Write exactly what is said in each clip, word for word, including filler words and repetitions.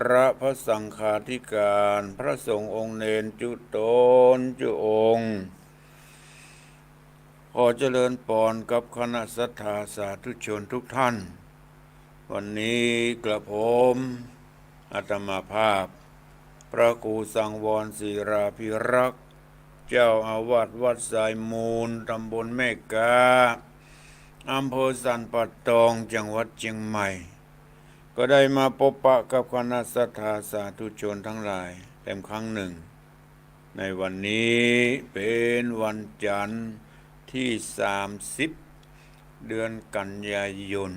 ระพระสังฆาธิการ พระสงฆ์องค์เณรจุ๊ต๋นจุ๊องค์ ขอเจริญปอนกับคณะศรัทธาสาธุชนทุกท่าน วันนี้กระผมอาตมาภาพ พระครูสังวรศิลาภิรักษ์ เจ้าอาวาสวัดทรายมูล ตำบลแม่กา อำเภอสันป่าตอง จังหวัดเจียงใหม่ ก็ได้มาปะปะกับคณะศรัทธาสาธุชนทั้งหลายเต็มครั้งหนึ่ง ในวันนี้เป๋นวันจันทร์ตี้สามสิบ เดือนกันยายน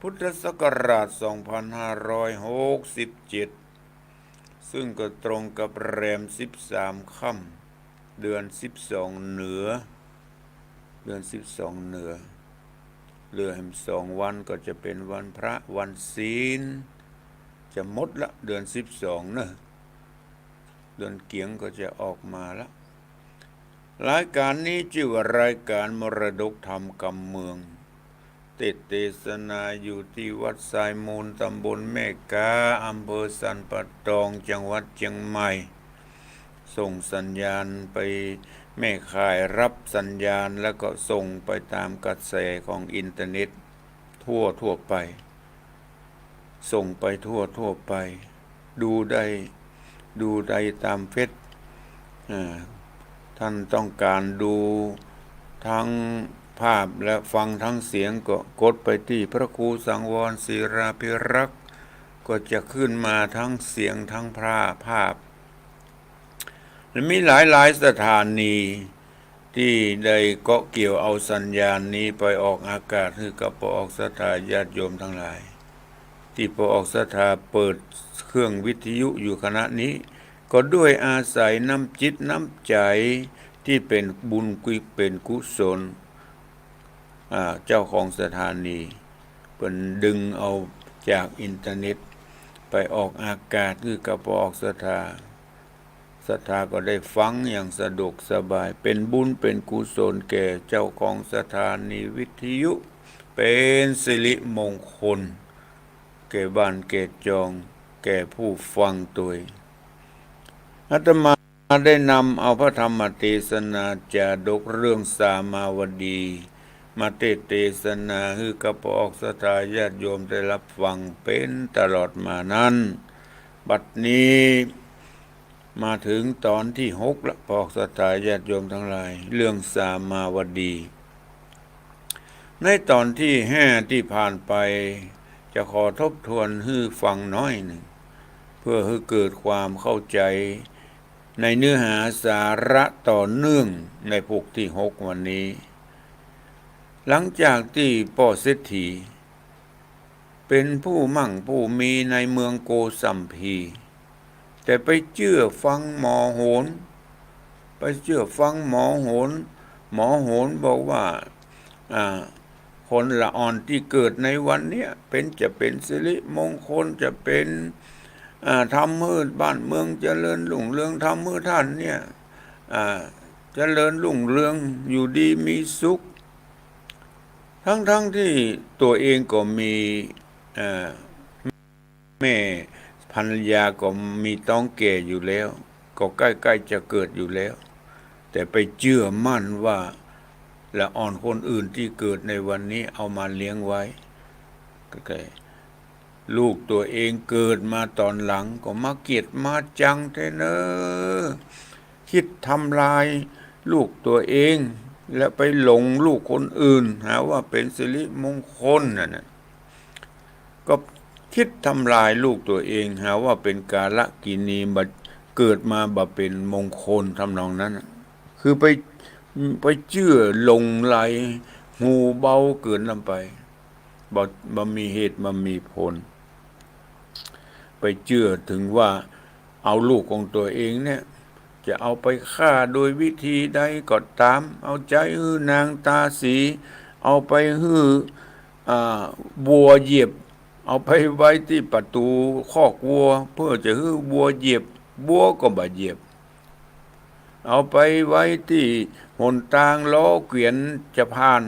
พุทธศักราชสองพันห้าร้อยหกสิบเจ็ด ซึ่งก็ตรงกับแรมสิบสามค่ำ เดือนสิบสองเหนือ เดือนสิบสองเหนือ เหลือแหมสองวันก็จะเป๋นวันพระวันศีล จะหมดละ เดือนสิบสองเนอะ เดือนเกี๋ยงก็จะออกมาละ รายการนี้จื้อว่ารายการมรดกธรรมกำเมือง เตสน์เตสนาอยู่ตี้วัดทรายมูล ตำบลแม่กา อำเภอสันป่าตอง จังหวัดเจียงใหม่ ส่งสัญญาณไป แม่ข่ายฮับสัญญาณ แล้วก็ส่งไปต๋ามกระแสของอินเทอร์เน็ตทั่วทั่วไป ส่งไปทั่วทั่วไป ดูได้ ดูได้ต๋ามเฟซ อ่า ท่านต้องการดูทั้งภาพและฟังทั้งเสียงก็กดไปตี้พระครูสังวรศิลาภิรักษ์ ก็จะขึ้นมาทั้งเสียงทั้งภาพ ภาพ และมีหลายๆ สถานีตี้ได้เกาะเกี่ยวเอาสัญญาณนี้ไปออกอากาศหื้อกับป้อออกศรัทธาญาติโยมทั้งหลาย ตี้ป้อออกศรัทธาเปิดเครื่องวิทยุอยู่ขณะนี้ ก็ด้วยอาศัยน้ำจิตน้ำใจ๋ตี้เป๋นบุญกุ เป๋นกุศล อ่า เจ้าของสถานี เปิ้นดึงเอาจากอินเทอร์เน็ตไปออกอากาศหื้อกับป้อออกศรัทธา ศรัทธาก็ได้ฟังอย่างสะดวกสบาย เป๋นบุญเป๋นกุศลแก่เจ้าของสถานีวิทยุ เป๋นสิริมงคลแก่บ้านแก่จอง แก่ผู้ฟังตวย อาตมาได้นำเอาพระธรรมเตสนาจาดกเรื่องสามาวดี มาเตสน์เตสนาหื้อกับป้อออกศรัทธาญาติโยมได้ฮับฟังเป๋นตลอดมานั้น บัดนี้มาเถิงต๋อนตี้หกละ ป้อออกศรัทธาญาติโยมทั้งหลาย เรื่องสามาวดี ในต๋อนตี้ห้าตี้ผ่านไป จะขอทบทวนหื้อฟังหน้อยนึ่ง เพื่อหื้อเกิดความเข้าใจ๋ในเนื้อหาสาระต่อเนื่องในภาคตี้หกวันนี้ หลังจากตี้ป้อเศรษฐี เป๋นผู้มั่งผู้มีในเมืองโกสัมพี แต่ไปเจื้อฟังหมอโหร ไปเจื้อฟังหมอโหร หมอโหรบอกว่า อ่า คนละอ่อนตี้เกิดในวันเนี้ย เป๋น จะเป๋นสิริมงคล จะเป๋น อ่า ทำหื้อบ้านเมืองเจริญรุ่งเรือง ทำหื้อต้านเนี่ย อ่า เจริญรุ่งเรือง อยู่ดีมีสุข ทั้งๆ ตี้ตั๋วเองก็มี อ่า แม่ภรรยาก็มีต๊องแก่อยู่แล้ว ก็ใก้ๆ จะเกิดอยู่แล้ว แต่ไปเจื้อมั่นว่า ละอ่อนคนอื่นตี้เกิดในวันนี้เอามาเลี้ยงไว้ ก็แก่ ลูกตั๋วเองเกิดมาต๋อนหลังก็มาเกียจมาจังแต๊เน่อ คิดทำลายลูกตั๋วเอง และไปหลงลูกคนอื่น หาว่าเป๋นสิริมงคลนั่นน่ะ ก็คิดทำลายลูกตั๋วเอง หาว่าเป๋นกาลกิณี บ่ เกิดมาบ่เป๋นมงคลทำนองนั้นน่ะ คือไป ไปเจื้อหลงใหล หูเบาเกินล้ำไป บ่ บ่มีเหตุบ่มีผล ไปเจื้อเถิงว่าเอาลูกของตั๋วเองเนี่ย จะเอาไปฆ่าโดยวิธีใดก็ต๋าม เอาใจ๋หื้อนางตาสี เอาไปหื้อ อ่า วัวเหยียบ เอาไปไว้ตี้ประตู๋คอกวัว เพื่อจะหื้อวัวเหยียบ วัวก็บ่เหยียบ เอาไปไว้ตี้หนตาง ล้อเกวียนจะผ่าน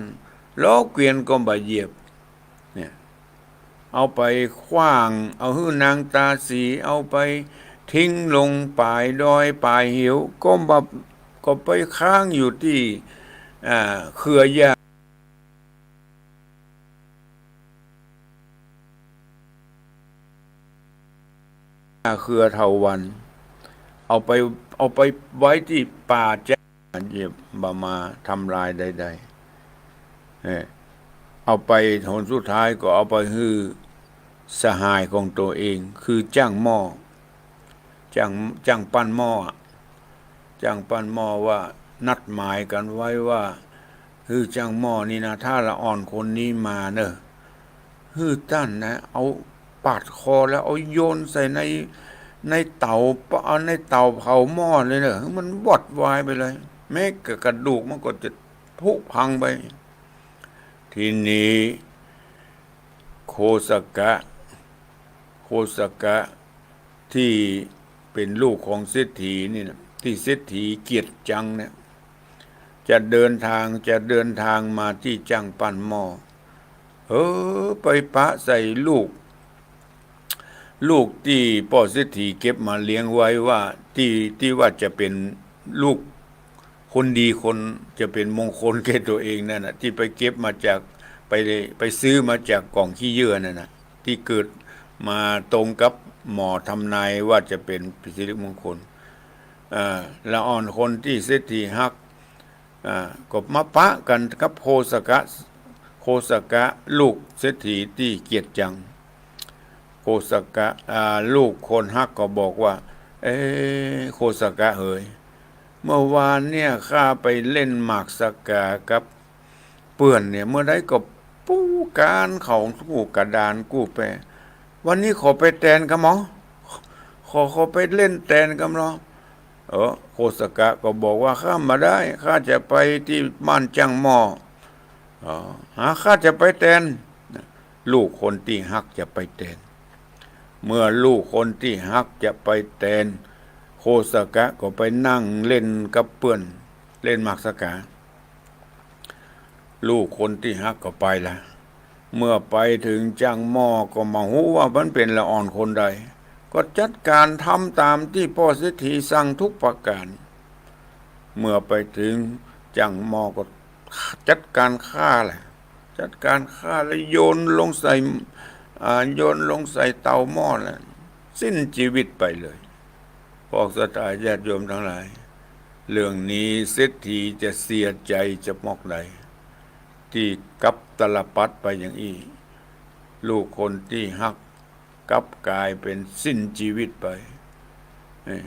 ล้อเกวียนก็บ่เหยียบ เนี่ย เอาไปขว้าง เอาหื้อนางตาสี เอาไปทิ้งลงป๋ายดอยป๋ายเหว ก็บ่ ก็ไปค้างอยู่ตี้ อ่า เครือหญ้า เครือเถาวัลย์ เอาไป เอาไปไว้ตี้ป่าแจ้ง เยียบบ่มาทำลายใดๆ เออ เอาไป หนสุดท้ายก็เอาไปหื้อสหายของตั๋วเอง คือจ้างหม้อ จ้าง จ้างปั้นหม้ออะ จ้างปั้นหม้อว่านัดหมายกั๋นไว้ว่า หื้อจ้างหม้อนี่นะ ถ้าละอ่อนคนนี้มาเน่อ หื้อต้านนะ เอาปาดคอแล้วเอาโยนใส่ใน ในเต๋า เอาในเต๋าเผาหม้อเลยเน่อ หื้อมันวอดวายไปเลย แม้แต่กระดูกมันก็จะผุพังไป ทีนี้ โคสกะ โคสกะตี้เป๋นลูกของเศรษฐีนี่นะ ตี้เศรษฐีเกลียดจังเนี่ย จะเดินทาง จะเดินทางมาตี้จ้างปั้นหม้อ เออ ไปปะใส่ลูก ลูกตี้ป้อเศรษฐีเก็บมาเลี้ยงไว้ว่า ตี้ ตี้ว่าจะเป๋นลูก คนดีคนจะเป๋นมงคลแก่ตั๋วเองนั่นน่ะ ตี้ไปเก็บมาจาก ไป ไปซื้อมาจากก๋องขี้เยื่อนั่นน่ะ ตี้เกิดมาตรงกับหมอทำนายว่าจะเป๋นสิริมงคล อ่า ละอ่อนคนตี้เศรษฐีฮัก อ่า ก็มาปะกั๋นกับโคสกะ โคสกะลูกเศรษฐีตี้เกลียดจัง โคสกะ อ่า ลูกคนฮักก็บอกว่า เอ๊ะ โคสกะเหย เมื่อวานเนี่ยข้าไปเล่นหมากสะก๋ากับเปื้อนเนี่ย เมื่อใดก็ปู๊กานเขากู้กระดานกู้แป วันนี้ขอไปแตนกำหนอ ขอ ขอไปเล่นแตนกำหนอ เออ โคสกะก็บอกว่า ข้าบ่ได้ ข้าจะไปตี้บ้านจ้างหม้อ อ๋อ หา ข้าจะไปแตน ลูกคนตี้ฮักจะไปแตน เมื่อลูกคนตี้ฮักจะไปแตน โคสกะก็ไปนั่งเล่นกับเปื้อน เล่นหมากสะก๋า ลูกคนตี้ฮักก็ไปละ เมื่อไปเถิงจ้างหม้อก็บ่ฮู้ว่ามันเป๋นละอ่อนคนใด ก็จัดก๋านทำต๋ามตี้ป้อเศรษฐีสั่งทุกประก๋าน เมื่อไปเถิงจ้างหม้อก็จัดก๋านฆ่าแหละ จัดก๋านฆ่าแล้วโยนลงใส่ อ่า โยนลงใส่เตาหม้อแล้ว สิ้นจีวิตไปเลย พวกศรัทธาญาติโยมตังหลาย เรื่องนี้เศรษฐีจะเสียใจ๋จะมอกใด ตี้กลับตาลปัตรไปอย่างอี้ ลูกคนตี้ฮักกลับก๋ายเป๋นสิ้นจีวิตไป เอ้ย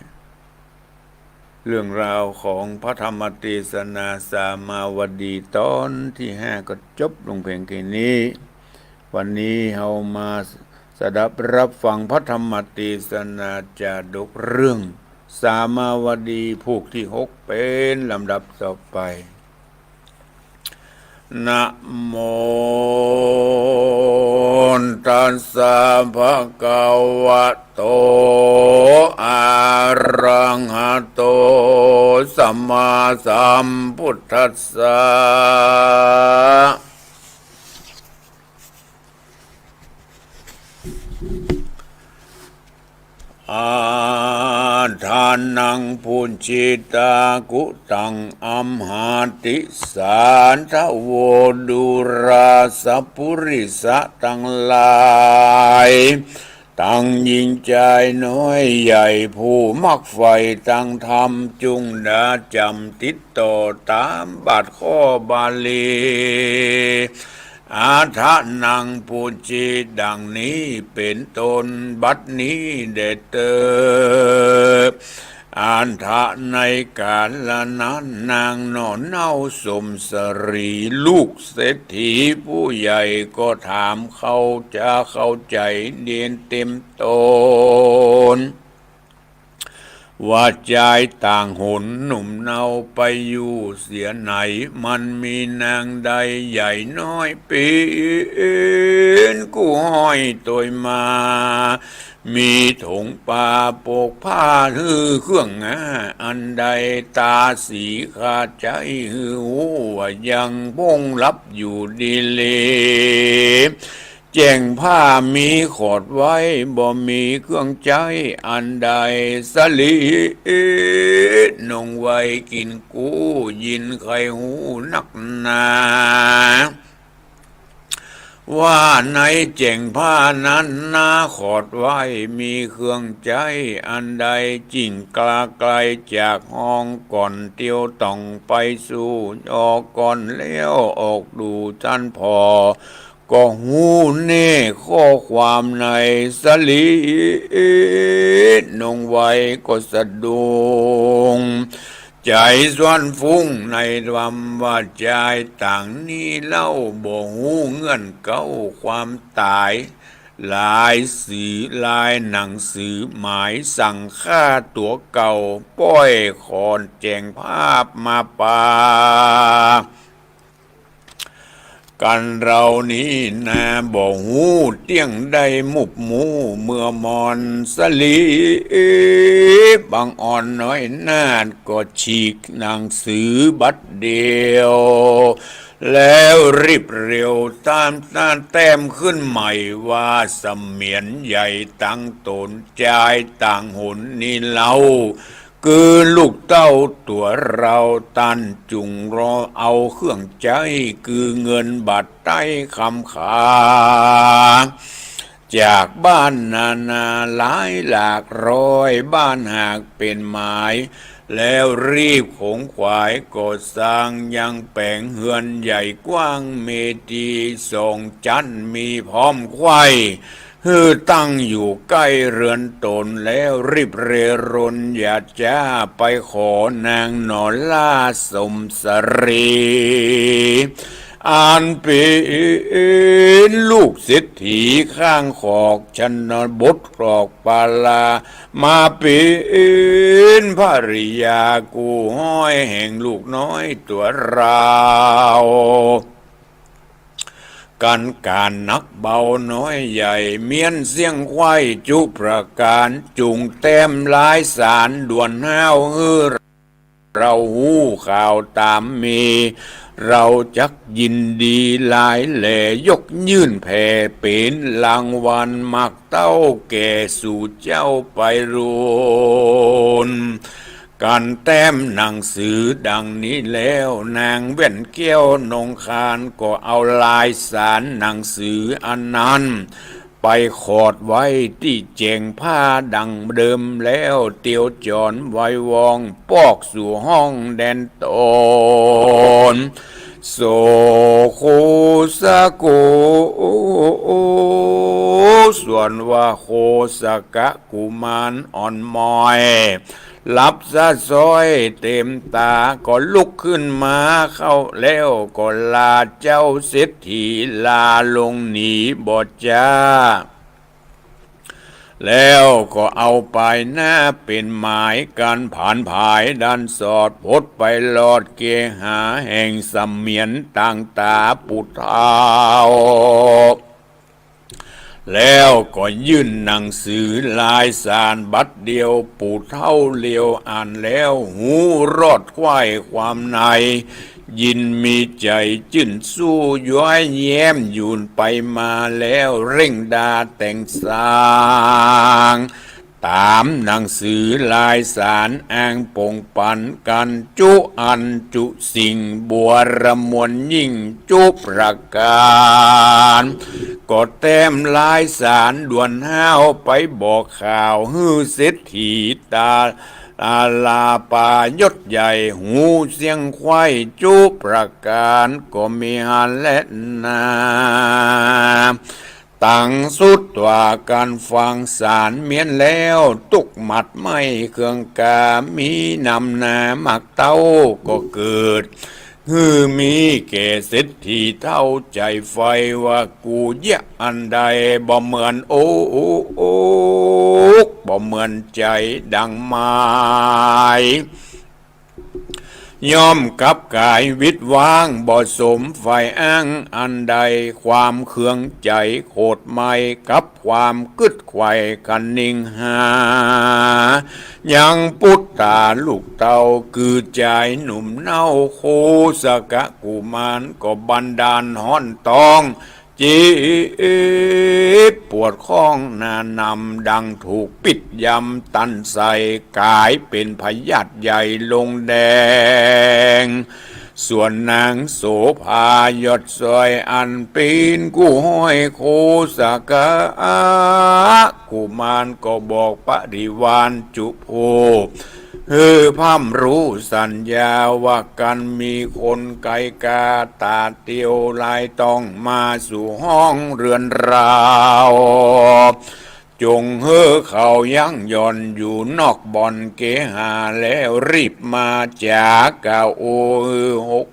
เรื่องราวของพระธรรมเตสนาสามาวดีต๋อนตี้ห้าก็จบลงเพียงแค่นี้ วันนี้เฮามาสดับรับฟังพระธรรมเตสนาจาดกเรื่องสามาวดีผูกตี้หกเป๋นลำดับต่อไป นะโมตัสสะภะคะวะโต อะระหะโต สัมมาสัมพุทธัสสะ อาทานัง ปุญญิตา กุตัง อัมหาติสาทะโว ดูราสะปุริสะตังหลาย ตังญิงจายน้อยใหญ่ ผู้มักใฝ่ตังธรรม จุ่งดาจ๋ำติดต่อต๋ามบาทข้อบาลี อาทานัง ปุญญิ ดังนี้เป๋นต้น บัดนี้แด่เต๊อะ อาทา ในกาละนั้น นางหน่อเน่าสมสรี ลูกเศรษฐีผู้ใหญ่ก็ถาม เขาจะเข้าใจ๋เดียนเต๋มต๋น ว่าจายต่างหนหนุ่มเน่าไปอยู่เสียไหน มันมีนางใดใหญ่น้อยเป๋นกู้ห้อยตวยมา มีถงปาปกผ้าหื้อเครื่องหนาอันใด ตาสีข้าใจ๋หื้อฮู้ว่ายังพ่งหลับอยู่ดีเล แจ้งผ้ามีขอดไว้ บ่มีเครื่องใจ๊อันใด สะหลี นงไวกิ๋นกู้ ยินใค่ฮู้นักหนา ว่าในแจ้งผ้านั้นนา ขอดไว้มีเครื่องใจ๊อันใด จิ่งกล้าไกลจากห้องก่อน เตียวต้องไปสู่ออกก่อน แล้วออกดูต้านผ่อ ก็ฮู้แน่ข้อความใน สะหลี นงไวก็สะดุ้ง ใจ๋ส่วนฟุ้งในธรรมว่าจายต่างนี้เล่า บ่ฮู้เงื่อนเก๊าความต๋าย ลายสือ ลายหนังสือหมายสั่งฆ่าตั๋วเก่า ป้อยขอแจ้งภาพมาปา กั๋นเฮานี้นา บ่ฮู้เตี้ยงได้มุบหมู่เมื่อมอน สะหลี บังอ่อนน้อยนาฏก็ฉีกหนังสือบัดเดียว แล้วรีบเร็วต๋ามตาแต้มขึ้นใหม่ว่า เสมียนใหญ่ตังต๋นจายต่างหนนี้เล่า คือลูกเต้าตั๋วเฮา ต้านจุ่งรอเอาเครื่องใจ๊ คือเงินบาทไต้คำขา จากบ้านนานาหลายหลากร้อย บ้านหากเป๋นหมาย แล้วรีบขงขวายก่อสร้าง ยังแป๋งเฮือนใหญ่กว้าง เมตีสองจั๊นมีพร้อมไขว้ หื้อตั้งอยู่ใก้เฮือนต๋น แล้วรีบเร่ร่อนอย่าจ๊า ไปขอนางหนอล่าสมสรี อันเป๋นลูกเศรษฐีข้างขอกชนบทขอกปาลา มาเป๋นภริยากู้ฮ้อยแห่งลูกน้อยตั๋วเฮา กั๋นก๋านหนักเบาน้อยใหญ่ เมี้ยนเสี้ยงไขว้จุประก๋าน จุ่งแต้มลายสารด่วนฮ้าว หื้อเฮาฮู้ข่าวต๋ามมี เฮาจักยินดีหลายแล ยกยื่นแผ่เป๋นรางวัลหมากเต้าแก่สู่เจ้าไปรูน กั๋นแต้มหนังสือดังนี้แล้ว นางแว่นแก้วนงคานก็เอาลายสารหนังสืออันนั้น ไปขอดไว้ตี้แจ้งผ้าดังเดิมแล้ว เตียวจ๋อนไววองปอกสู่ห้องแดนต๋น โส โคสะโก ส่วนว่าโคสกะกุมารอ่อนมอย หลับสะซ้อยเต๋มต๋า ก็ลุกขึ้นมาเข้าแล้วก็ลาเจ้าเศรษฐี ลาลงหนีบ่จ๊า แล้วก็เอาปายหน้าเป๋นหมายกั๋นผานผายด้านสอด พดไปลอดเกหาแห่งเสมียนต่างต๋าปุเฒ่า แล้วก็ยื่นหนังสือลายสารบัดเดียว ปุเฒ่าเลียวอ่านแล้วฮู้รอดไขว้ความใน ยินมีใจ๋จื้นสู้ย้อยแย้มหยูนไปมาแล้ว เร่งดาแต่งสร้าง ต๋ามหนังสือลายสารอ้างป่งปั๋นกั๋นจุอันจุสิ่ง บัวระมวลยิ่งจุประก๋าน ก็แต้มลายสารด่วนฮ้าวไปบอกข่าว หื้อเศรษฐีต๋า อาลาปายศใหญ่ ฮู้เสี้ยงไขว้จุประก๋าน ก็มีหั้นแลนา ตังสุดว่ากั๋นฟังสารเมี้ยนแล้ว ตุ๊กหมัดไม้เครื่องกา มีนำนาหมากเต้าก็เกิด หื้อมีแก่เศรษฐีเฒ่าใจ๋ใฝ่ว่า กูเยียะอันใดบ่เหมือนโอก บ่เหมือนใจ๋ดังหมาย ย่อมกลับกายวิดว้าง บ่สมใฝ่อ้างอันใด ความเคืองใจ๋โขดไหม้ กับความกึ๊ดไขว่คะนิงหา ยังปุตตาลูกเต้า คือจายหนุ่มเน่า โคสกะกุมารก็บันดาลฮ้อนตอง จ็บปวดข้องหน้านำ ดังถูกปิ๊ดยำตันไส้ ก๋ายเป๋นพยาธิใหญ่ลงแดง ส่วนนางโสภายอดสร้อย อันเป๋นกู้ฮ้อยโคสกะกุมาร ก็บอกปริวารจุผู้ หื้อพร่ำรู้สัญญาว่า กันมีคนไกลกาต๋าเตียว ลายต้องมาสู่ห้องเฮือนเฮา จงหื้อเขายั้งหย่อนอยู่นอกบ่อนเกหา แล้วรีบมาจ๋าเก่า หื้อหก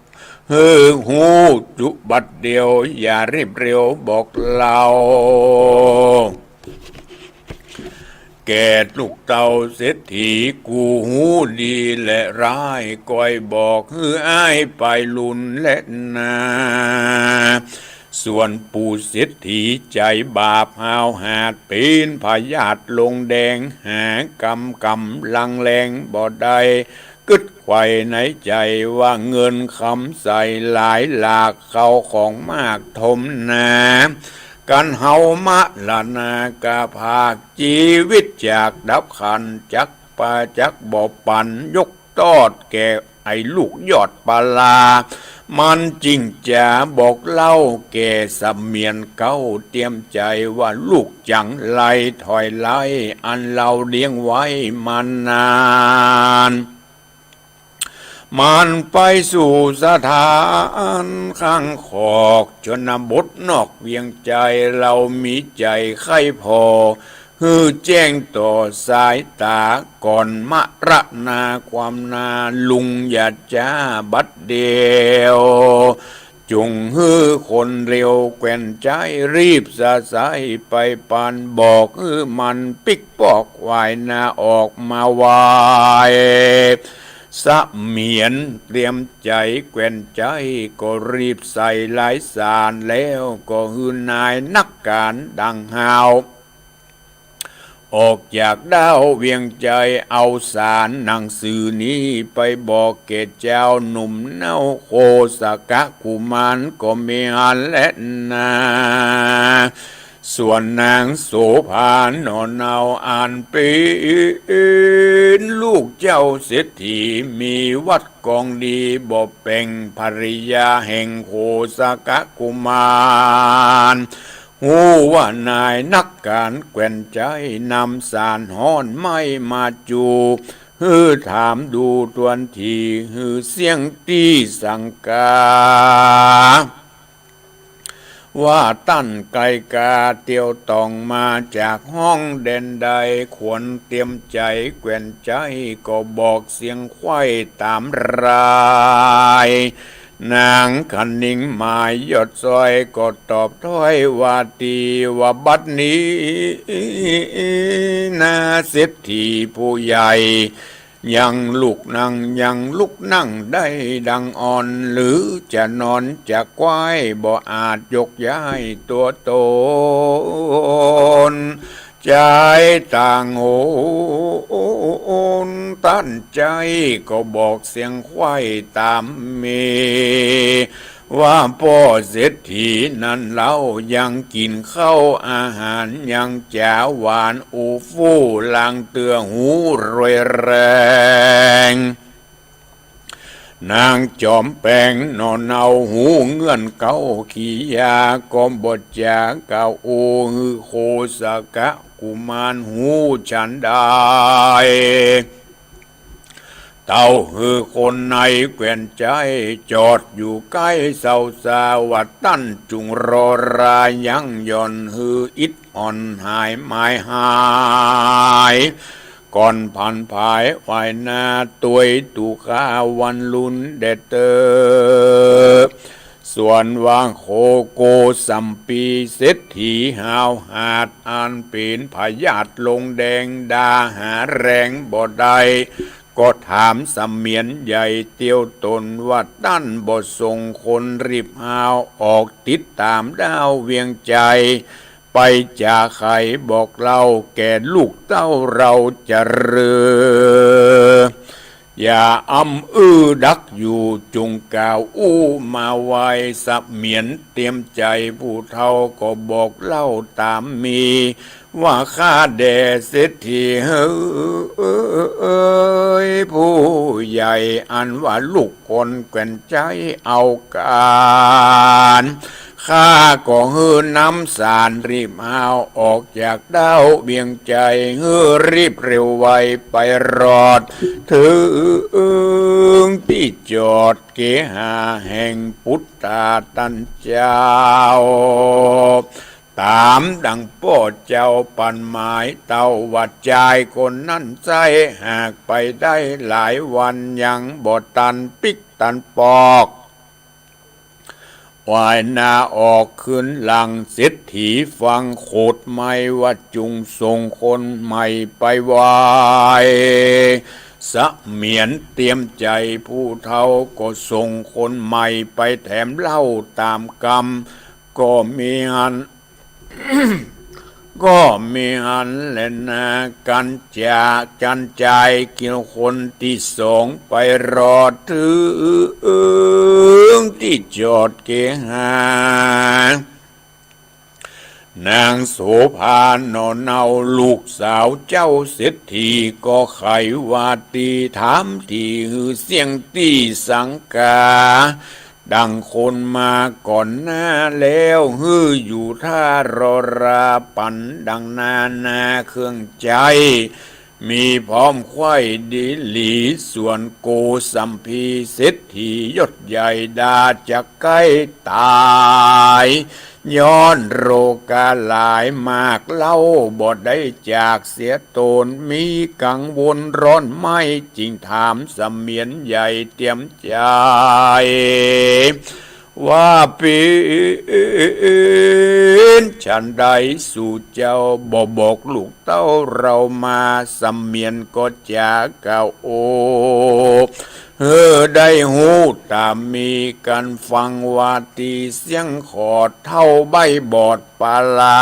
หื้อฮู้จุบัดเดียว อย่ารีบเร็วบอกเล่า แก่ลูกเต้าเศรษฐี กูฮู้ดีแลร้าย ก้อยบอกหื้ออ้ายไปลุนแลนา ส่วนปู่เศรษฐีใจ๋บาปห้าวหาญ เป๋นพยาธิลงแดง หากำกำลังแรงบ่ได้ กึ๊ดใฝ่ในใจ๋ว่า เงินคำใสหลายหลาก เข้าของมากถมหนา กันเฮามรณา กะพรากจีวิตจากดับขัน จักปาจักบ่ปันยกตอดแก่ไอ้ลูกยอดปลา มันจึงจ๋าบอกเล่าแก่เสมียนเก๊า เตรียมใจ๋ว่า ลูกจั๋งไลถอยไล่ อันเฮาเลี้ยงไว้มานาน มันไปสู่สถานข้างขอกชนบทนอกเวียงใจ๋ เฮามีใจ๋ใค่ผ่อ หื้อแจ้งต่อสายต๋า ก่อนมรณาความนา ลุงอย่าจ๊าบัดเดียว จงหื้อคนเร็วแคว่นใจ๊ รีบสะใสไปปาน บอกหื้อมันปิ๊กปอกวายหน้าออกมาไหว้ เสมียนเตรียมใจ๋แคว่นใจ๊ ก็รีบใส่ลายสาร แล้วก็หื้อนายนักก๋านดังฮาว ออกจากด้าวเวียงใจ๋ เอาสารหนังสือนี้ ไปบอกแก่เจ้าหนุ่มเน่า โคสกะกุมารก็มีหั้นแลนา ส่วนนางโสภาหน่อเน่า อันเป๋นลูกเจ้าเศรษฐี มีวัตรกองดีบ่แป๋ง ภริยาแห่งโคสกะกุมาร ฮู้ว่านายนักก๋านแคว่นใจ๊ นำสารฮ้อนไหม้มาจู หื้อถามดูตวนถี่ หื้อเสี้ยงตี้สังกา ว่าต้านไกลกาเตียวต่องมาจากห้องแดนใด ควรเตรียมใจ๋แคว่นใจ๊ ก็บอกเสียงใคว่ต๋ามราย นางคะนิงหมายยอดสร้อย ก็ตอบถ้อยว่า ตี้ว่าบัดนี้นา เศรษฐีผู้ใหญ่ ยังลุกนั่ง ยังลุกนั่งได้ดังอ่อน หรือจะนอนจะไขว้ บ่อาจยกย้ายตั๋วต๋น ใจ๋ต่างหน ต้านใจ๋ก็บอกเสียงใคว่ต๋ามเม ว่าป้อเศรษฐีนั้นเล่า ยังกิ๋นข้าวอาหาร ยังจ๋าหวานอู้ฟู่ ลางเตื้อฮู้รวยแรง นางจอมแป๋งหน่อเน่า ฮู้เงื่อนเก๊าขี้ยา ก็บ่จ๋าเก่าอู้ หื้อโคสกะกุมารฮู้ฉันใด เต้าหื้อคนในแคว่นใจ๋ จอดอยู่ใก้เซาซา ว่าต้านจุ่งรอรา ยั้งหย่อนหื้ออิดอ่อนหายหมายหาย ก่อนผันผายไหว้หน้า ตวยตุ๊ข้าวันลุนแด่เต๊อะ ส่วนว่าโคโกสัมปีเศรษฐีห้าวหาญ อันเป๋นพยาธิลงแดง ด่าหาแรงบ่ได้ ก็ถามเสมียนใหญ่เตียวต๋นว่า ต้านบ่ส่งคนรีบห้าว ออกติดต๋ามด้าวเวียงใจ๋ ไปจ๋าไขบอกเล่าแก่ลูกเต้าเฮาจะเรอ อย่าอำอื้อดักอยู่ จุ่งกล่าวอู้มาไว เสมียนเตียมใจ๋ ผู้เฒ่าก็บอกเล่าต๋ามมี ว่าข้าแด่เศรษฐีเฮย ผู้ใหญ่อันว่าลูกคนแก่นใจ๊เอาก๋าน ข้าก็หื้อน้ำสารรีบหาวออกจากด้าวเวียงใจ๋ หื้อรีบเร็วไวไปรอดเถิงตี้จอดเกหาแห่งปุตตาต้านเจ้า ต๋ามดังป้อเจ้าปันหมายเต้า ว่าจายคนนั้นใจ๊ หากไปได้หลายวันยังบ่ตันปิ๊กตันปอก วายหน้าออกคืนหลัง เศรษฐีฟังโขดใหม่ ว่าจุ่งส่งคนใหม่ไปไหว้ เสมียนเตียมใจ๋ ผู้เฒ่าก็ส่งคนใหม่ไปแถมเล่าต๋ามกำ ก็มีอัน ก็มีอันแลนา กั๋นจะ กั๋นจายเกี่ยวคนตี้สองไปรอดเถิงตี้จอดเกหา นางโสภาหน่อเนาลูกสาวเจ้าเศรษฐี ก็ใค่ว่าตี้ถามตี้หื้อเสี้ยงตี้สังกา ดังคนมาก่อนหน้าแล้ว หื้ออยู่ท่ารอราปั๋นดังนานาเครื่องใจ๊ มีพร้อมไขว้ดีหลี ส่วนโกสัมพีเศรษฐียศใหญ่ ด่าจะใก้ต๋าย ย้อนโรคาหลายมากเล่า บ่ได้จากเสียต๋น มีกังวลร้อนไหม้ จึงถามเสมียนใหญ่เตียมใจ๋ ว่าเป๋นฉันใด สูเจ้าบ่บอกลูกเต้าเฮามา เสมียนก็จะกล่าวโอ หื้อได้ฮู้ต๋ามมีกั๋นฟัง ว่าตี้เสี้ยงขอดเฒ่าใบ้บอดปาลา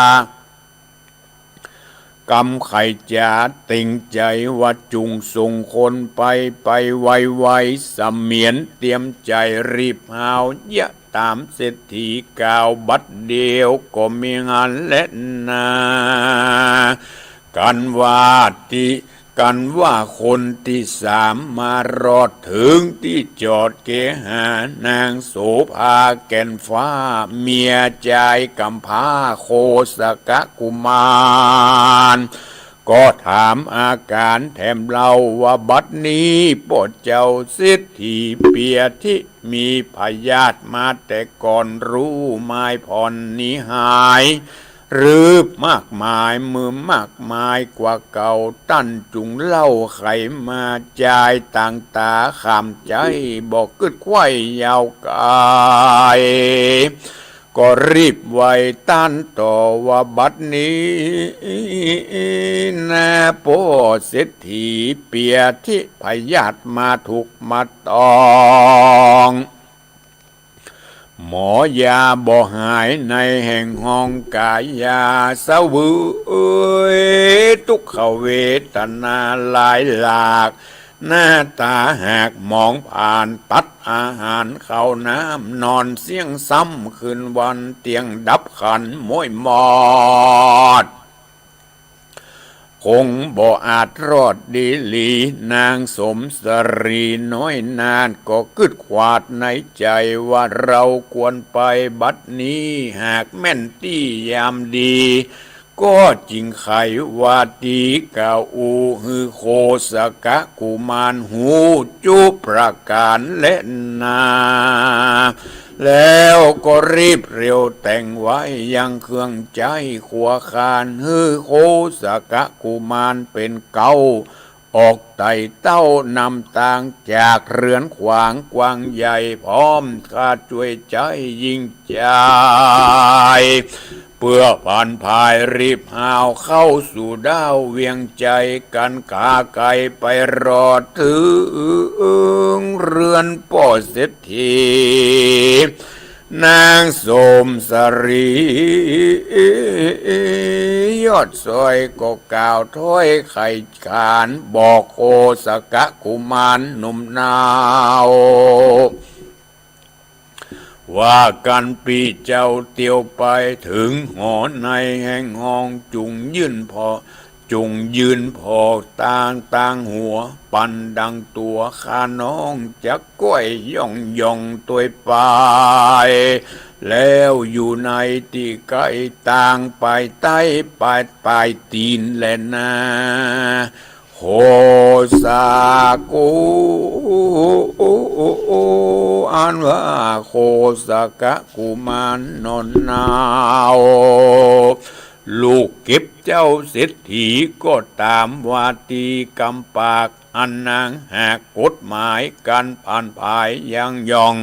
กำใค่จะเต็งใจ๋ ว่าจุ่งส่งคนไป ไปไวๆ เสมียนเตียมใจ๋รีบหาวเยียะต๋ามเศรษฐีกล่าวบัดเดี่ยว ก็มีอันแลนา กั๋นว่าตี้ กั๋นว่าคนตี้สามมารอดเถิงตี้จอดเกหา นางโสภาแก่นฟ้า เมียจายก๋ำพร้าโคสกกุมาร ก็ถามอาก๋านแถมเล่า ว่าบัดนี้ป้อเจ้าเศรษฐีเปียทิมีพยาธิมาแต่ก่อน ฮู้หมายผ่อนหนีหาย หรือมากมาย เมื่อมากมายกว่าเก่า ต้านจุ่งเล่าไขมา จายต่างต๋าขามใจ๋ บ่กึ๊ดไขว้ยาวไกล ก็รีบไหว้ต้านต่อ ว่าบัดนี้นา ป้อเศรษฐีเปียทิพยาธิมาถูกมาต้อง หมอยาบ่หายในแห่งห้องก๋ายา เสวยตุ๊กขเวทนาหลายหลาก หน้าต๋าหากหมองผ่าน ตัดอาหารข้าวน้ำ นอนเสี้ยงซ้ำคืนวัน เตียงดับขันม้วยมอด คงบ่อาจรอดดีหลี นางสมสรีน้อยนาฏก็กึ๊ดขวาดในใจ๋ ว่าเฮาควรไปบัดนี้ หากแม่นตี้ยามดี ก็จึงไขว่าตี้กล่าวอู้หื้อโคสกกุมารฮู้จุประก๋านแลนา แล้วก็รีบเร็วแต่งไว้ยังเครื่องใจ๊ครัวคาน หื้อโคสกกุมารเป๋นเก๊า ออกไต่เต้านำตางจากเฮือนขวางกว้างใหญ่ พร้อมข้าจ้วยใจ๊ยิ่งใจ๋ เปื้อผานพายรีบหาวเข้าสู่ด้าวเวียงใจ๋ กั๋นก๋าไก๋ไปรอดเถิงเฮือนป้อเศรษฐี นางโสมสรี ยอดสอยก็กล่าวถ้อยไขขานบอกโคสกกุมารหนุ่มนาว ว่ากันปี้เจ้าเตียวไปเถิงหอในแห่งห้อง จุ่งยื่นผ่อ จุ่งยื่นผ่อตางตางหัว ปันดังตั๋วข้าน้องจักก้อยย่องย่องตวยไป แล้วอยู่ในตี้ใก้ตางปายใต้ปาย ปายตี๋นแลนา โคสกุ อันว่าโคสกกุมารหนุ่มนาว ลูกเก็บเจ้าเศรษฐีก็ต๋ามว่าตี้กำปาก อันนางหากกฎหมายก๋านผ่านผายยังย่อง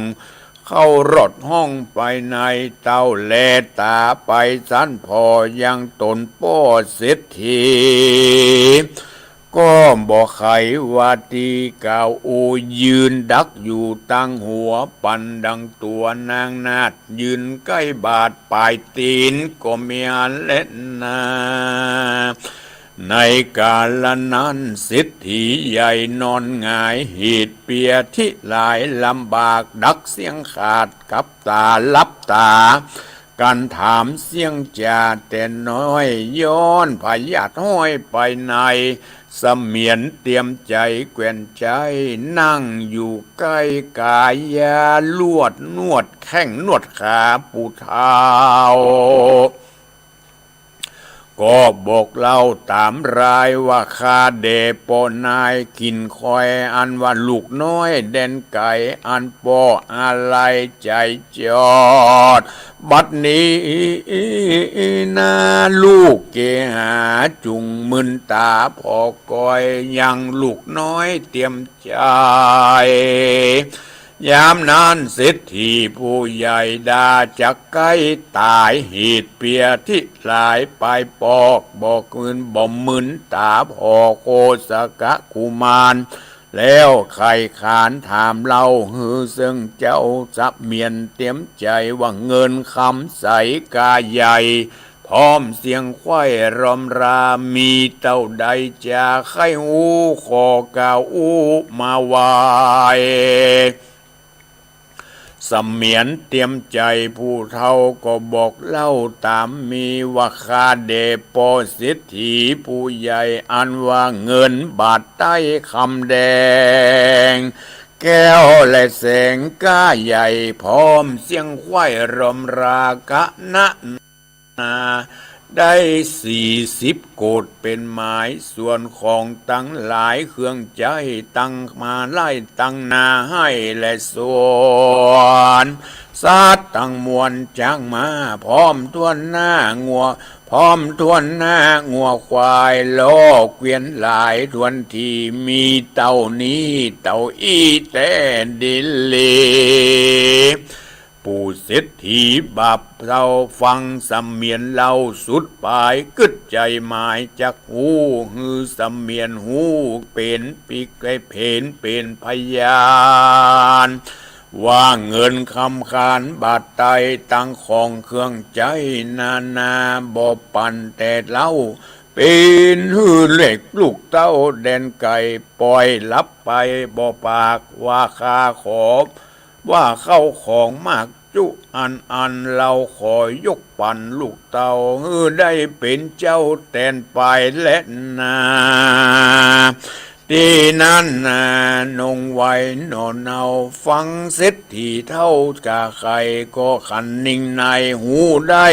เข้ารอดห้องไปใน เต้าแลต๋าไปสันผ่อยังต๋นป้อเศรษฐี ก็บ่ไขว่าตี้กล่าวอู้ ยืนดักอยู่ตังหัว ปันดังตั๋วนางนาฏ ยืนใก้บาดปายตี๋นก็มีอันแลนา ในกาละนั้นเศรษฐีใหญ่นอนหงาย เหตุเปียธิหลายลำบาก ดักเสี้ยงขาดกับต๋าหลับต๋า กั๋นถามเสี้ยงจ๋าแต่น้อย ย้อนพยาธิฮ้อยไปใน เสมียนเตรียมใจ๋แขวนใจ๊ นั่งอยู่ใก้ก๋ายา ลวดนวดแข้งนวดขาผู้เฒ่า ก็บอกเล่าต๋ามรายว่า ข้าแด่ป้อนายขินคอย อันว่าลูกน้อยแดนไก๋ อันป้ออาลัยใจ๋จอด บัดนี้นาลูกเกหา จุ่งมึนต๋าผ่อก้อย ยังลูกน้อยเตรียมใจ๋ ยามนั้นเศรษฐีผู้ใหญ่ดาจักใก้ต๋าย เหตุเปียธิหลายปายปอก บ่คืนบ่มึนต๋าผ่อโคสกกุมาร แล้วใค่ขานถามเล่า หื้อเซิ่งเจ้าเสมียนเตรียมใจ๋ว่าเงินคำใสก้าใหญ่ พร้อมเสียงไขว้รำรา มีเต้าใดจาใค่ฮู้ ขอกล่าวอู้มาไหว้ เสมียนเตรียมใจ๋ผู้เฒ่าก็บอกเล่าต๋ามมีว่า ข้าแด่ป้อเศรษฐีผู้ใหญ่ อันว่าเงินบาทไต้คำแดง แก้วและแสงก้าใหญ่ พร้อมเสียงไขว้รำรา กะนะนา ได้สี่สิบโกดเป๋นหมาย ส่วนของตังหลายเครื่องใจ๊ ตังมาไล่ตังนาไฮ่และสวน สัตว์ตังมวลจ๊างม้า พร้อมถ้วนหน้างัว พร้อมถ้วนหน้างัวควาย ล้อเกวียนหลายถ้วนที มีเต้านี้เต้าอี้แต๊ดีหลี ปู่เศรษฐีบ่าวเฒ่าฟังเสมียนเล่าสุดปาย กึ๊ดใจ๋หมายจักฮู้ หื้อเสมียนฮู้เป๋นปีกเป๋นเป๋นพยาน ว่าเงินคำคานบาทไต้ ตังของเครื่องใจ๊นานา บ่ปันแต่เล่า เป๋นหื้อเล็กลูกเต้าแดนไก๋ ป่อยหลับไปบ่ปาก ว่าข้าขอ ว่าเข้าของมากจุอันอัน เฮาขอยกปันลูกเต้า หื้อได้เป๋นเจ้าแตนไปแลนา ตี้นั้นนา นงไวหน่อเนา ฟังเศรษฐีเฒ่าจ๋าใค่ ก็คันนิ่งในหูได้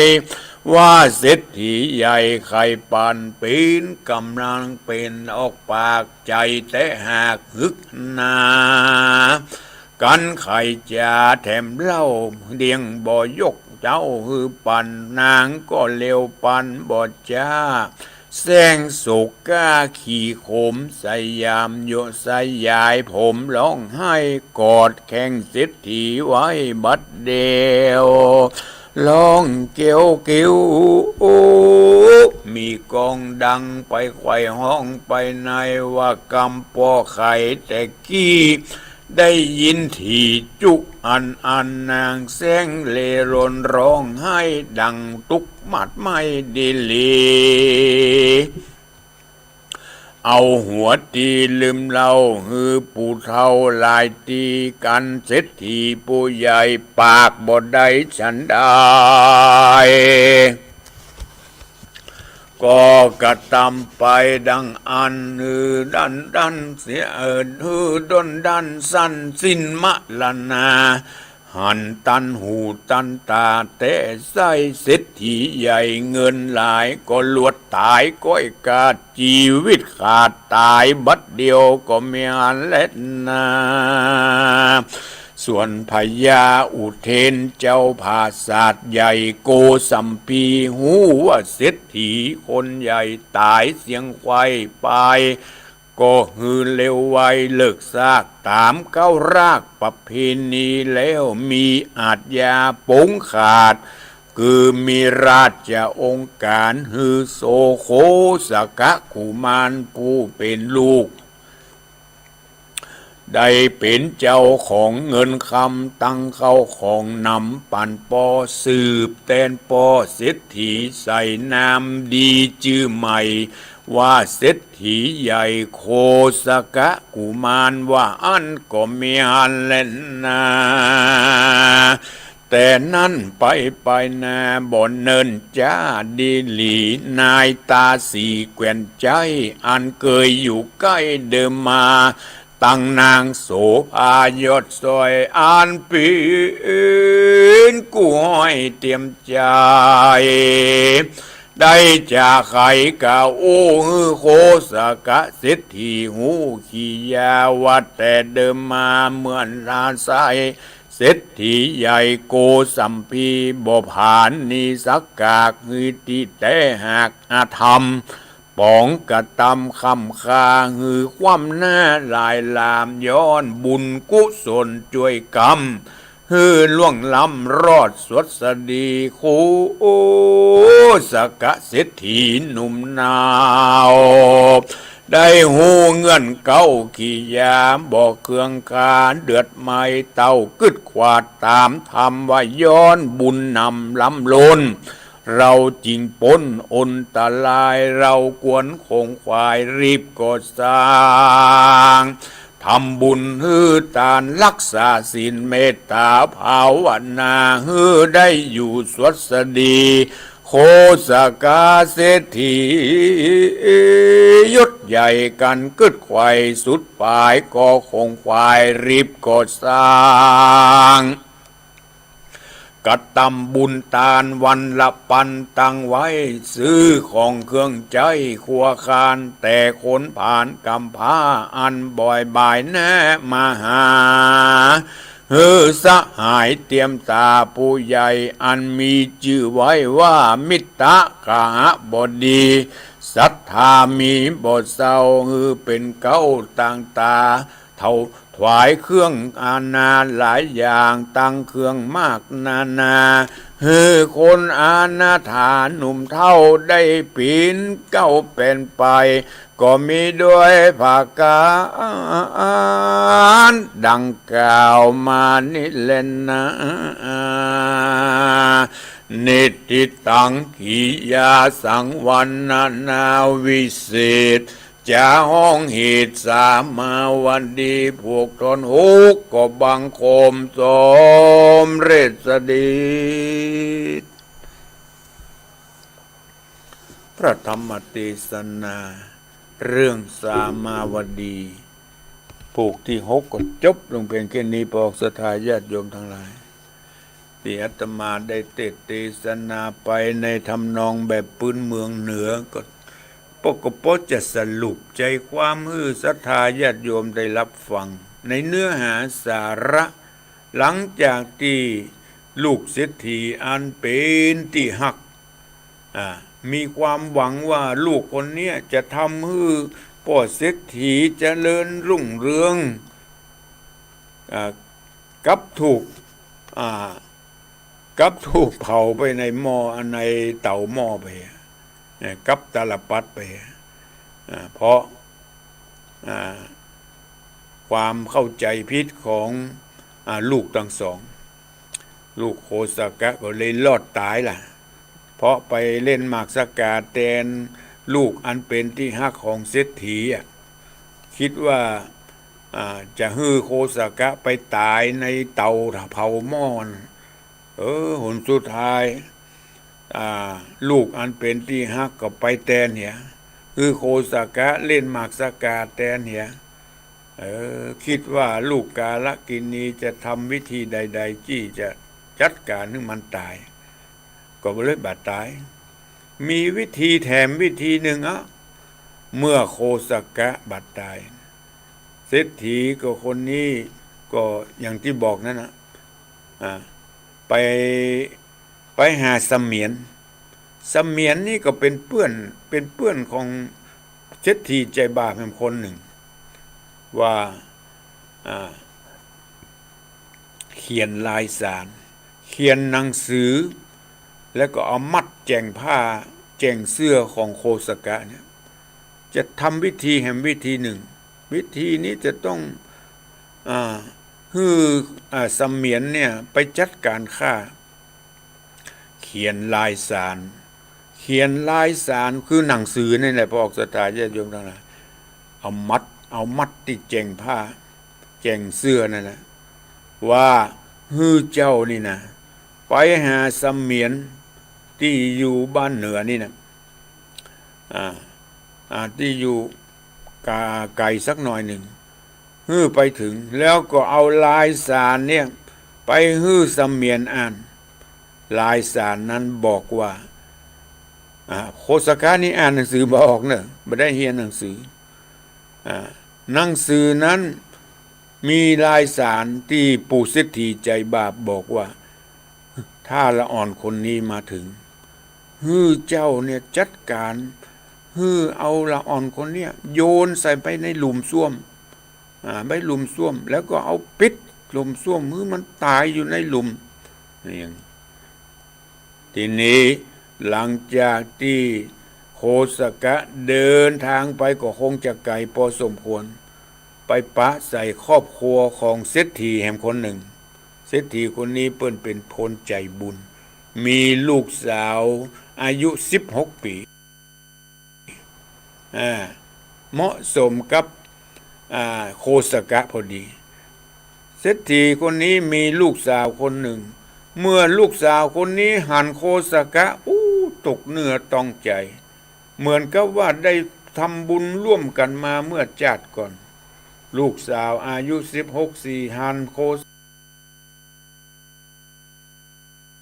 ว่าเศรษฐีใหญ่ใค่ปัน เป๋นก๋ำลังเป๋นออกปาก ใจ๋แต๊หากหึกหนา กั๋นใค่จ๋าแถมเล่า เดี่ยงบ่ยกเจ้าหื้อปัน นางก็เร็วปันบ่จ๊า แสร้งโศกก้าขี้ขม สยามโยสยายผมร้องไห้ กอดแข้งเศรษฐีไว้บัดเดียว ร้องเกียวเกียว มีก้องดังไปไขว่ฮ้องไปใน ว่ากำป้อไขแต่กี้ ได้ยินถี่จุอันอัน นางแสงเลร่นร้องไห้ดังตุ๊กข์มาดไหม้ดีหลี เอาหัวตี้ลืมเล่าหื้อผู้เฒ่าหลายตี้ กันเศรษฐีผู้ใหญ่ปากบ่ได้ฉันใด ก็กระตำไปดังอั้น หื้อด้านด้านเสีย เออ หื้อด้นด้านสั้นสิ้นมรณา หันตันหูตันต๋าแต๊ไส้ เศรษฐีใหญ่เงินหลายก็ลวดต๋ายก้อยกาด จีวิตขาดต๋ายบัดเดียวก็แม่นแลนา ส่วนพญาอุเทนเจ้าผาสาทใหญ่โกสัมพี ฮู้ว่าเศรษฐีคนใหญ่ต๋ายเสี้ยงไขว่ปาย ก็หื้อเร็วไวเลิกซากต๋ามเก๊ารากประเพณีแล้ว มีอาชญาปงขาด คือมีราชองค์การหื้อโสโคสกะกุมารผู้เป๋นลูก ได้เป๋นเจ้าของเงินคำตังข้าวของนำปันป้อสืบแตนป้อเศรษฐีใส่นามดีจื้อใหม่ว่าเศรษฐีใหญ่โคสกะกุมารว่าอั้นก็แม่นแลนา แต่นั้นไปไปนาบ่เนิ่นจ๊าดีหลี นายต๋าสีแก่นใจ๊อันเกยอยู่ใก้เดิมมา ตังนางโสภายอดสร้อยอันเป๋นกู้ห้อยเตียมใจ๋ ได้จาไขกล่าวอู้หื้อโคสกะเศรษฐีฮู้ขียาว่าแต่เดิมมาเมื่อนาไซ เศรษฐีใหญ่โกสัมพีบ่ผานีสักกาก หื้อตี้แต๊หากอธรรม ป๋องกระตำค่ำค่า หื้อความหน้าหลายหลาม ย้อนบุญกุศลจ้วยกำ หื้อล่วงล้ำรอดสวัสดี โคสกะเศรษฐีหนุ่มนาว ได้ฮู้เงื่อนเก๊าขียาบ่เคืองคา เดือดไหม้เต้ากึ๊ดขวาดต๋ามธรรมว่า ย้อนบุญนำล้ำล้น เฮาจึงป๊นอนตราย เฮาควรขงขวายรีบก่อสร้าง ทำบุญหื้อตาน รักษาศีลเมตต๋าภาวนา หื้อได้อยู่สวัสดี โคสกะเศรษฐียศใหญ่กั๋นกึ๊ดไขว่สุดป๋าย ก็ขงขวายรีบก่อสร้าง กระตำบุญตานวันละปันตังไว้ ซื้อของเครื่องใจ๊ครัวคาน แต่คนผานกำพร้าอันบ่อยบ่ายหน้ามาหา หื้อสหายเตียมต๋าผู้ใหญ่อันมีจื้อไว้ว่ามิตรกหบดี ศรัทธามีบ่เศร้า หื้อเป๋นเก๊าตังต๋า เฒ่า ถวายเครื่องอาณาหลายอย่าง ตังเครื่องมากนานา หื้อคนอนาถาหนุ่มเฒ่าได้ปี๋นเก๊าแป๋นไป ก็มีด้วยผะก๋านดังกล่าวมานี้แลนา นิทธิตัง ขียาสังวรรณนาวิเศษ จ๋าฮ้องเหตุสามาวดี พวกต๋อนหกก็บังคมสมเร็จสดี พระธรรมเตสนาเรื่องสามาวดี ผูกตี้หกก็จบลงเพียงแค่นี้ ปองศรัทธาญาติโยมตังหลาย ตี้อาตมาได้เตสน์เตสนาไปในทำนองแบบปื้นเมืองเหนือ ก็ ปก ก็ปอจะสรุปใจ๋ความหื้อศรัทธาญาติโยมได้ฮับฟัง ในเนื้อหาสาระ หลังจากตี้ลูกเศรษฐีอันเป๋นตี้ฮัก อ่า มีความหวังว่าลูกคนเนี้ยจะทำหื้อป้อเศรษฐีเจริญรุ่งเรือง อ่า กลับถูก อ่า กลับถูกเผาไปในหม้อ ในเต๋าหม้อไป เอ่อ กลับตาลปัตรไป อ่า เพราะ อ่า ค ความเข้าใจ๋ผิดของ อ่า ลูกตังสอง ลูกโคสกะก็เลยรอดต๋ายละ เพราะไปเล่นหมากสกาแตนลูกอันเป๋นตี้ฮักของเศรษฐีอะ กึ๊ดว่า อ่า จะหื้อโคสกะไปต๋ายในเตาเผาหม้อนะ เออ หนสุดท้าย อ่า ลูกอันเป๋นตี้ฮักก็ไปแตนเหีย หื้อโคสกะเล่นหมากสกาแตนเหีย เออ กึ๊ดว่าลูกกาลกิณีจะทำวิธีใดๆ ตี้จะจัดก๋านหื้อมันต๋าย ก็บ่เลยบ่ต๋าย มีวิธีแถมวิธีนึ่งอะ เมื่อโคสกะบ่ต๋าย เศรษฐีก็คนนี้ก็อย่างตี้บอกนั้นนะ อ่า ไป ไปหาเสมียน เสมียนนี่ก็เป๋นเปื้อน เป๋นเปื้อนของเศรษฐีใจ๋บาปแหมคนนึ่ง ว่า อ่า เขียนลายสาร เขียนหนังสือ แล้วก็เอามัดแจ่งผ้า แจ่งเสื้อของโคสกะเนี่ย จะทำวิธีแหมวิธีนึ่ง วิธีนี้จะต้อง อ่า หื้อ อ่า เสมียนเนี่ยไปจัดก๋านฆ่า เขียนลายสาร เขียนลายสารคือหนังสือนี่แหละ พระออกศรัทธาญาติโยมตังหลาย เอามัด เอามัดตี้แจ่งผ้า แจ่งเสื้อนั่นแหละ ว่าหื้อเจ้านี่นะ ไปหาเสมียนตี้อยู่บ้านเหนือนี่นะ อ่า อ่า ตี้อยู่กา ไก๋สักหน่อยนึ่ง หื้อไปเถิง แล้วก็เอาลายสารเนี่ยไปหื้อเสมียนอ่าน ลายสารนั้นบอกว่า อ่า โคสกะนี่อ่านหนังสือบ่ออกเน่อ บ่ได้เฮียนหนังสือ อ่า หนังสือนั้นมีลายสารตี้ปู่เศรษฐีใจ๋บาปบอกว่า ถ้าละอ่อนคนนี้มาเถิง หื้อเจ้าเนี่ยจัดก๋าน หื้อเอาละอ่อนคนเนี่ยโยนใส่ไปในหลุมส้วม อ่า ไปหลุมส้วม แล้วก็เอาปิดหลุมส้วม หื้อมันต๋ายอยู่ในหลุม อย่าง ทีนี้หลังจากตี้โคสกะเดินทางไปก็คงจะไก๋พอสมควร ไปปะใส่ครอบครัวของเศรษฐีแหมคนนึ่ง เศรษฐีคนนี้เปิ้นเป๋นคนใจ๋บุญ มีลูกสาวอายุสิบหกปี๋ อ่า เหมาะสมกับ อ่า โคสกะพอดี เศรษฐีคนนี้มีลูกสาวคนนึ่ง เมื่อลูกสาวคนนี้หันโคสกะ อู้ ตกเนื้อต้องใจ๋ เหมือนกับว่าได้ทำบุญร่วมกั๋นมาเมื่อจาติก่อน ลูกสาวอายุสิบหกปี๋หันโค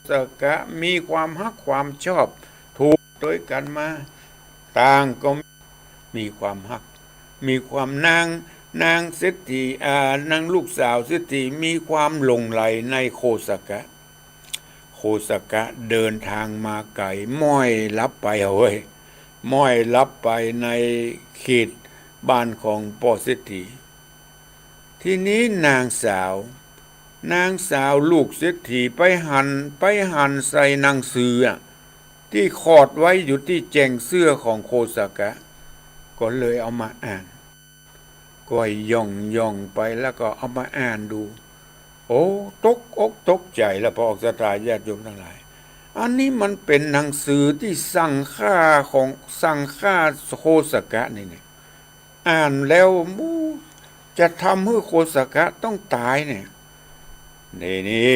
สกะมีความฮักความชอบ ถูกตวยกั๋นมา ต่างก็มีความฮัก มีความ นาง นางเศรษฐี อ่า นางลูกสาวเศรษฐีมีความหลงใหลในโคสกะ โคสกะเดินทางมาไก๋ ม้อยลับไปเฮ้ย ม้อยลับไปในเขตบ้านของป้อเศรษฐี ทีนี้นางสาว นางสาวลูกเศรษฐีไปหัน ไปหันใส่หนังสืออะ ตี้ขอดไว้อยู่ตี้แจ่งเสื้อของโคสกะ ก็เลยเอามาอ่าน ก็ย่องย่องไปแล้วก็เอามาอ่านดู โอ้ ตกอกตกใจ๋ละ พระออกศรัทธาญาติโยมตังหลาย อันนี้มันเป๋นหนังสือตี้สั่งฆ่าของ สั่งฆ่าโคสกะนี่เนี่ย อ่านแล้ว อู้ จะทำหื้อโคสกะต้องต๋ายเนี่ย นี่ นี่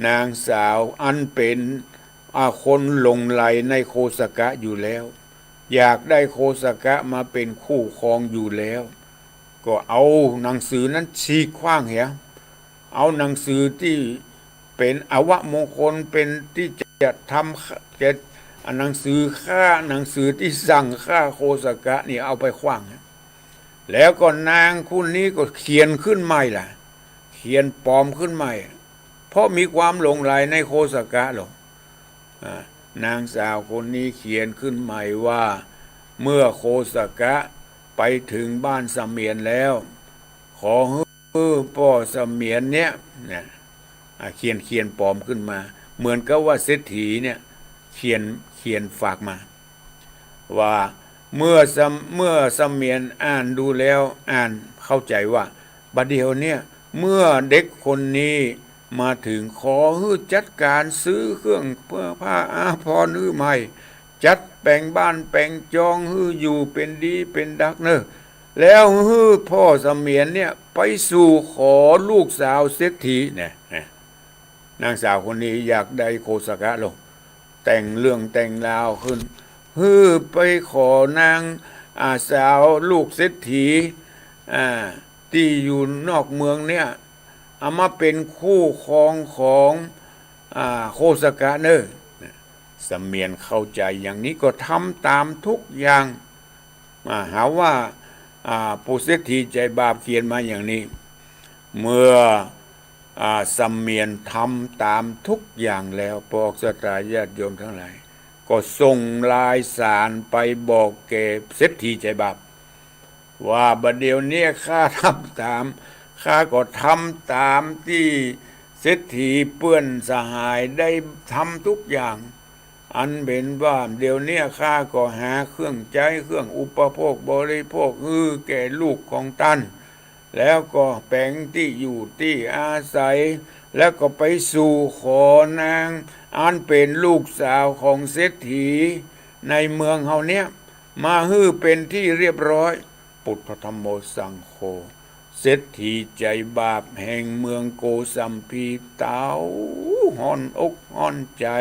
นางสาวอันเป๋น อ่า คนหลงใหลในโคสกะอยู่แล้ว อยากได้โคสกะมาเป๋นคู่ครองอยู่แล้ว ก็เอาหนังสือนั้นฉีกขว้างเหีย เอาหนังสือตี้เป๋นอวมงคล เป๋นตี้จะทำ จะ อ่า หนังสือฆ่า หนังสือตี้สั่งฆ่าโคสกะนี่เอาไปขว้าง แล้วก็นางคนนี้ก็เขียนขึ้นใหม่ละ เขียนปลอมขึ้นใหม่ เพราะมีความหลงใหลในโคสกะหรอก อ่า นางสาวคนนี้เขียนขึ้นใหม่ว่า เมื่อโคสกะไปเถิงบ้านเสมียนแล้ว ขอหื้อป้อเสมียนเนี่ย เนี่ย อ่า เขียน เขียนปลอมขึ้นมา เหมือนกับว่าเศรษฐีเนี่ย เขียน เขียนฝากมา ว่าเมื่อเสม- เมื่อเสมียนอ่านดูแล้ว อ่านเข้าใจ๋ว่า บ่าเดี่ยวเนี่ย เมื่อเด็กคนนี้มาเถิง ขอหื้อจัดก๋านซื้อเครื่องเปื้อผ้าอาภรณ์หื้อใหม่ จัดแป๋งบ้านแป๋งจองหื้ออยู่เป๋นดีเป๋นดักเน่อ แล้วหื้อป้อเสมียนเนี่ยไปสู่ขอลูกสาวเศรษฐีเนี่ย นางสาวคนนี้อยากได้โคสกะลง แต่งเรื่องแต่งราวขึ้น หื้อไปขอนาง อ่า สาวลูกเศรษฐี อ่า ตี้อยู่นอกเมืองเนี่ย เอามาเป๋นคู่ครองของ อ่า โคสกะเน่อ เสมียนเข้าใจ๋อย่างนี้ก็ทำต๋ามทุกอย่าง อ่า หาว่า อ่า ปู่เศรษฐีใจ๋บาปเขียนมาอย่างนี้ เมื่อ อ่า เสมียนทำต๋ามทุกอย่างแล้ว ป้อศรัทธาญาติโยมตังหลาย ก็ส่งลายสารไปบอกแก่เศรษฐีใจ๋บาป ว่าบ่าเดี่ยวนี้ข้าทำต๋าม ข้าก็ทำต๋ามตี้เศรษฐีเปื้อนสหายได้ทำทุกอย่าง อันเป๋นว่าเดี๋ยวนี้ข้าก็หาเครื่องใจ๊เครื่องอุปโภคบริโภคหื้อแก่ลูกของต้าน แล้วก็แป๋งตี้อยู่ตี้อาศัย แล้วก็ไปสู่ขอนางอันเป๋นลูกสาวของเศรษฐีในเมืองเฮาเนี่ย มาหื้อเป๋นตี้เรียบร้อย ปุทธัมโมสังโฆ เศรษฐีใจ๋บาปแห่งเมืองโกสัมพีเต้าฮ้อนอกฮ้อนใจ๋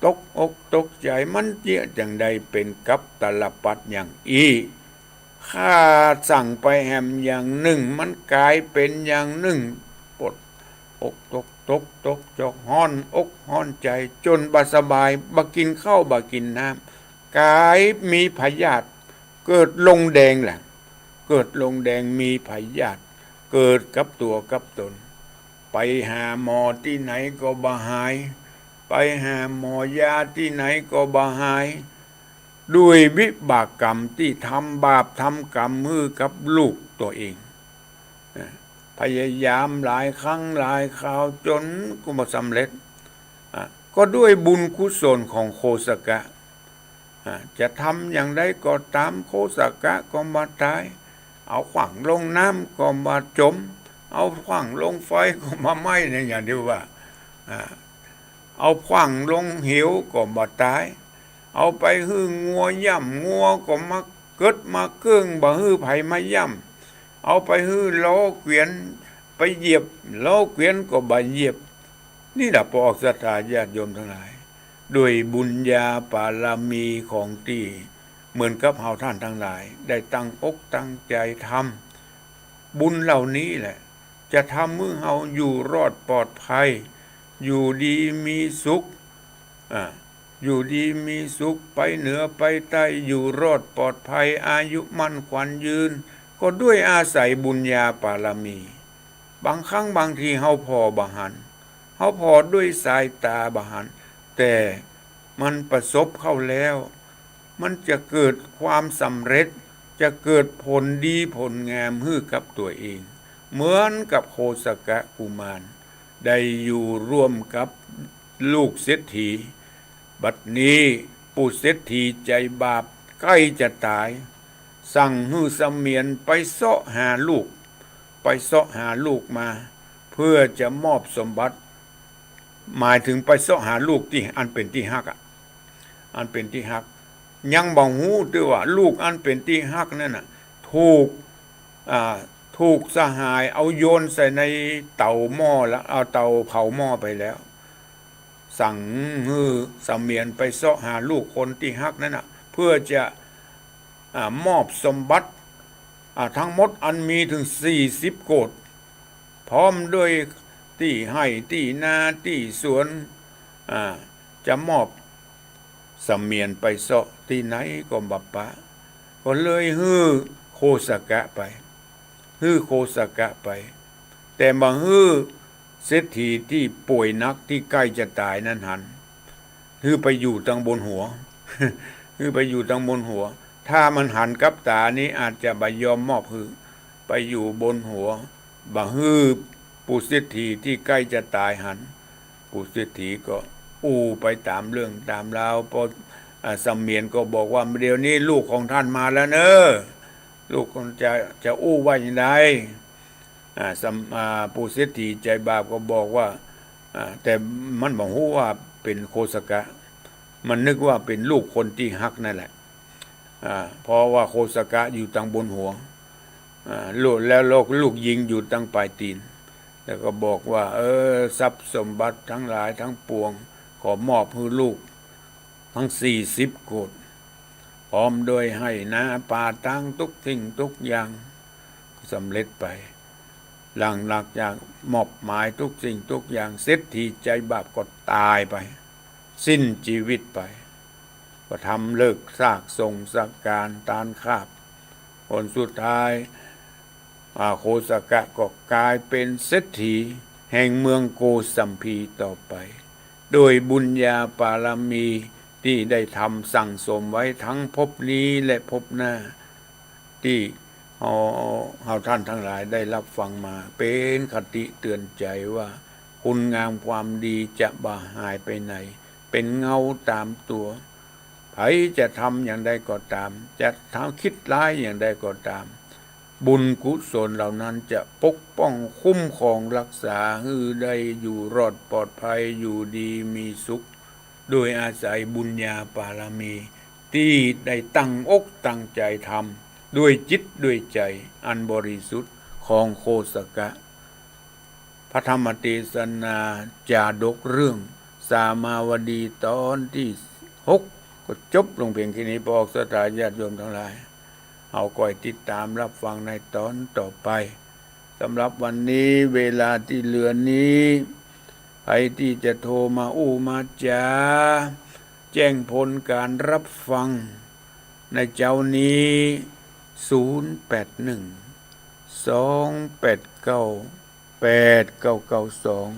ตกอกตกใจ๋ มันเยียะจั่งใดเป๋นกัปตลปัตรอย่างอี้ ข้าสั่งไปแหมอย่างนึ่ง มันก๋ายเป๋นอย่างนึ่ง ปวดอกตก ตก ตกจอก ฮ้อนอกฮ้อนใจ๋ จ๋นบ่สบาย บ่กิ๋นข้าวบ่กิ๋นน้ำ ก๋ายมีพยาธิ เกิดลงแดงแหละ เกิดลงแดงมีพยาธิ เกิดกับตั๋วกับต๋น ไปหาหมอตี้ไหนก็บ่หาย ไปหาหมอยาตี้ไหนก็บ่หาย ด้วยวิบากกรรมตี้ทำบาปทำกรรมหื้อกับลูกตั๋วเอง พยายามหลายครั้งหลายคราวจ๋นก็บ่สำเร็จ อ่ะ ก็ด้วยบุญกุศลของโคสกะ อ่ะ จะทำอย่างใดก็ต๋าม โคสกะก็บ่ต๋าย เอาขว้างลงน้ำก็บ่จ๋ม เอาขว้างลงไฟก็บ่ไหม้เนี่ย อย่างตี้ว่า อ่ะ เอาขว้างลงเหวก็บ่ต๋าย เอาไปหื้องัวย่ำ งัวก็มาเกิดมาเกิ่ง บ่หื้อใผมาย่ำ เอาไปหื้อล้อเกวียน ไปเหยียบล้อเกวียนก็บ่เหยียบ นี่แหละ ป้อศรัทธาญาติโยมตังหลาย ด้วยบุญญาปารมีของตี้ เหมือนกับเฮาต้านตังหลาย ได้ตั้งอกตั้งใจ๋ทำ บุญเหล่านี้แหละ จะทำหื้อเฮาอยู่รอดปลอดภัย อยู่ดีมีสุข อ่า อยู่ดีมีสุข ไปเหนือไปใต้ อยู่รอดปลอดภัย อายุมั่นขวัญยืน ก็ด้วยอาศัยบุญญาปารมี บางครั้งบางทีเฮาผ่อบ่หัน เฮาผ่อด้วยสายต๋าบ่หัน แต่มันประสบเข้าแล้ว มันจะเกิดความสำเร็จ จะเกิดผลดีผลงามหื้อกับตั๋วเอง เหมือนกับโคสกะกุมาร ได้อยู่ร่วมกับลูกเศรษฐี บัดนี้ปู่เศรษฐีใจ๋บาปใก้จะต๋าย สั่งหื้อเสมียนไปเซาะหาลูก ไปเซาะหาลูกมา เพื่อจะมอบสมบัติ หมายถึงไปเซาะหาลูกตี้อันเป๋นตี้ฮักอะ อันเป๋นตี้ฮัก ยังบ่ฮู้ตี้ว่าลูกอันเป๋นตี้ฮักนั้นน่ะ ถูก อ่า ถูกสหายเอาโยนใส่ในเต๋าหม้อแล้ว เอาเต๋าเผาหม้อไปแล้ว สั่งหื้อเสมียนไปเซาะหาลูกคนตี้ฮักนั้นน่ะ เพื่อจะ อ่า มอบสมบัติ อ่า ทั้งหมดอันมีเถิงสี่สิบโกฏ พร้อมด้วยตี้ไฮ่ตี้นาตี้สวน อ่า จะมอบ เสมียนไปเซาะตี้ไหนก็บ่ปะ ก็เลยหื้อโคสกะไป หื้อโคสกะไป แต่บ่หื้อเศรษฐีตี้ป่วยหนักตี้ใก้จะต๋ายนั้นหัน หื้อไปอยู่ตังบนหัว หื้อไปอยู่ตังบนหัว ถ้ามันหันกับต๋านี้อาจจะบ่ยอมมอบหื้อ ไปอยู่บนหัว บ่หื้อปู่เศรษฐีตี้ใก้จะต๋ายหัน ปู่เศรษฐีก็อู้ไปต๋ามเรื่องต๋ามราว ป้อ อ่า เสมียนก็บอกว่า เดี๋ยวนี้ลูกของต้านมาแล้วเน่อ ลูกของจะ จะอู้ว่าอย่างใด อ่า สำ- อ่า ปู่เศรษฐีใจ๋บาปก็บอกว่า อ่า แต่มันบ่ฮู้ว่าเป๋นโคสกะ มันนึกว่าเป๋นลูกคนตี้ฮักนั่นแหละ อ่า เพราะว่าโคสกะอยู่ตังบนหัว อ่า ลูก- แล้วลูก- ลูกหญิงอยู่ตังป๋ายตี๋น แล้วก็บอกว่า เออ ทรัพย์สมบัติตังหลายตังปวง ขอมอบหื้อลูกตังสี่สิบโกฏ พร้อมด้วยไฮ่นาป่าตางทุกสิ่งทุกอย่าง ก็สำเร็จไป หลัง- หลังจากมอบหมายทุกสิ่งทุกอย่าง เศรษฐีใจ๋บาปก็ต๋ายไป สิ้นจีวิตไป ก็ทำเลิกซากส่งสการตานคาบ ผลสุดท้าย อ่า โคสกะก็ก๋ายเป๋นเศรษฐีแห่งเมืองโกสัมพีต่อไป โดยบุญญาบารมีตี้ได้ทำสั่งสมไว้ตังภพนี้และภพหน้า ตี้เฮา- เฮาท่านตังหลายได้ฮับฟังมา เป๋นคติเตื๋อนใจ๋ว่า คุณงามความดีจะบ่หายไปไหน เป๋นเงาต๋ามตั๋ว ใผจะทำอย่างใดก็ต๋าม จะทำ- คิดร้ายอย่างใดก็ต๋าม บุญกุศลเหล่านั้นจะปกป้องคุ้มครองรักษาหื้อได้อยู่รอดปลอดภัย อยู่ดีมีสุข โดยอาศัยบุญญาบารมีตี้ได้ตั้งอกตั้งใจ๋ทำด้วยจิตด้วยใจ๋อันบริสุทธิ์ของโคสกะ พระธรรมเตสนาจาดกเรื่องสามาวดีต๋อนตี้หก ก็จบลงเพียงแค่นี้ ปะออกศรัทธาญาติโยมตังหลาย เฮาก้อยติดต๋ามฮับฟังในต๋อนต่อไป สำหรับวันนี้เวลาตี้เหลือนี้ ใผตี้จะโทรมาอู้มาจ๋า แจ้งผลก๋านฮับฟังในเจ๊านี้ ศูนย์แปดหนึ่ง สองแปดเก้า แปดเก้าเก้าสอง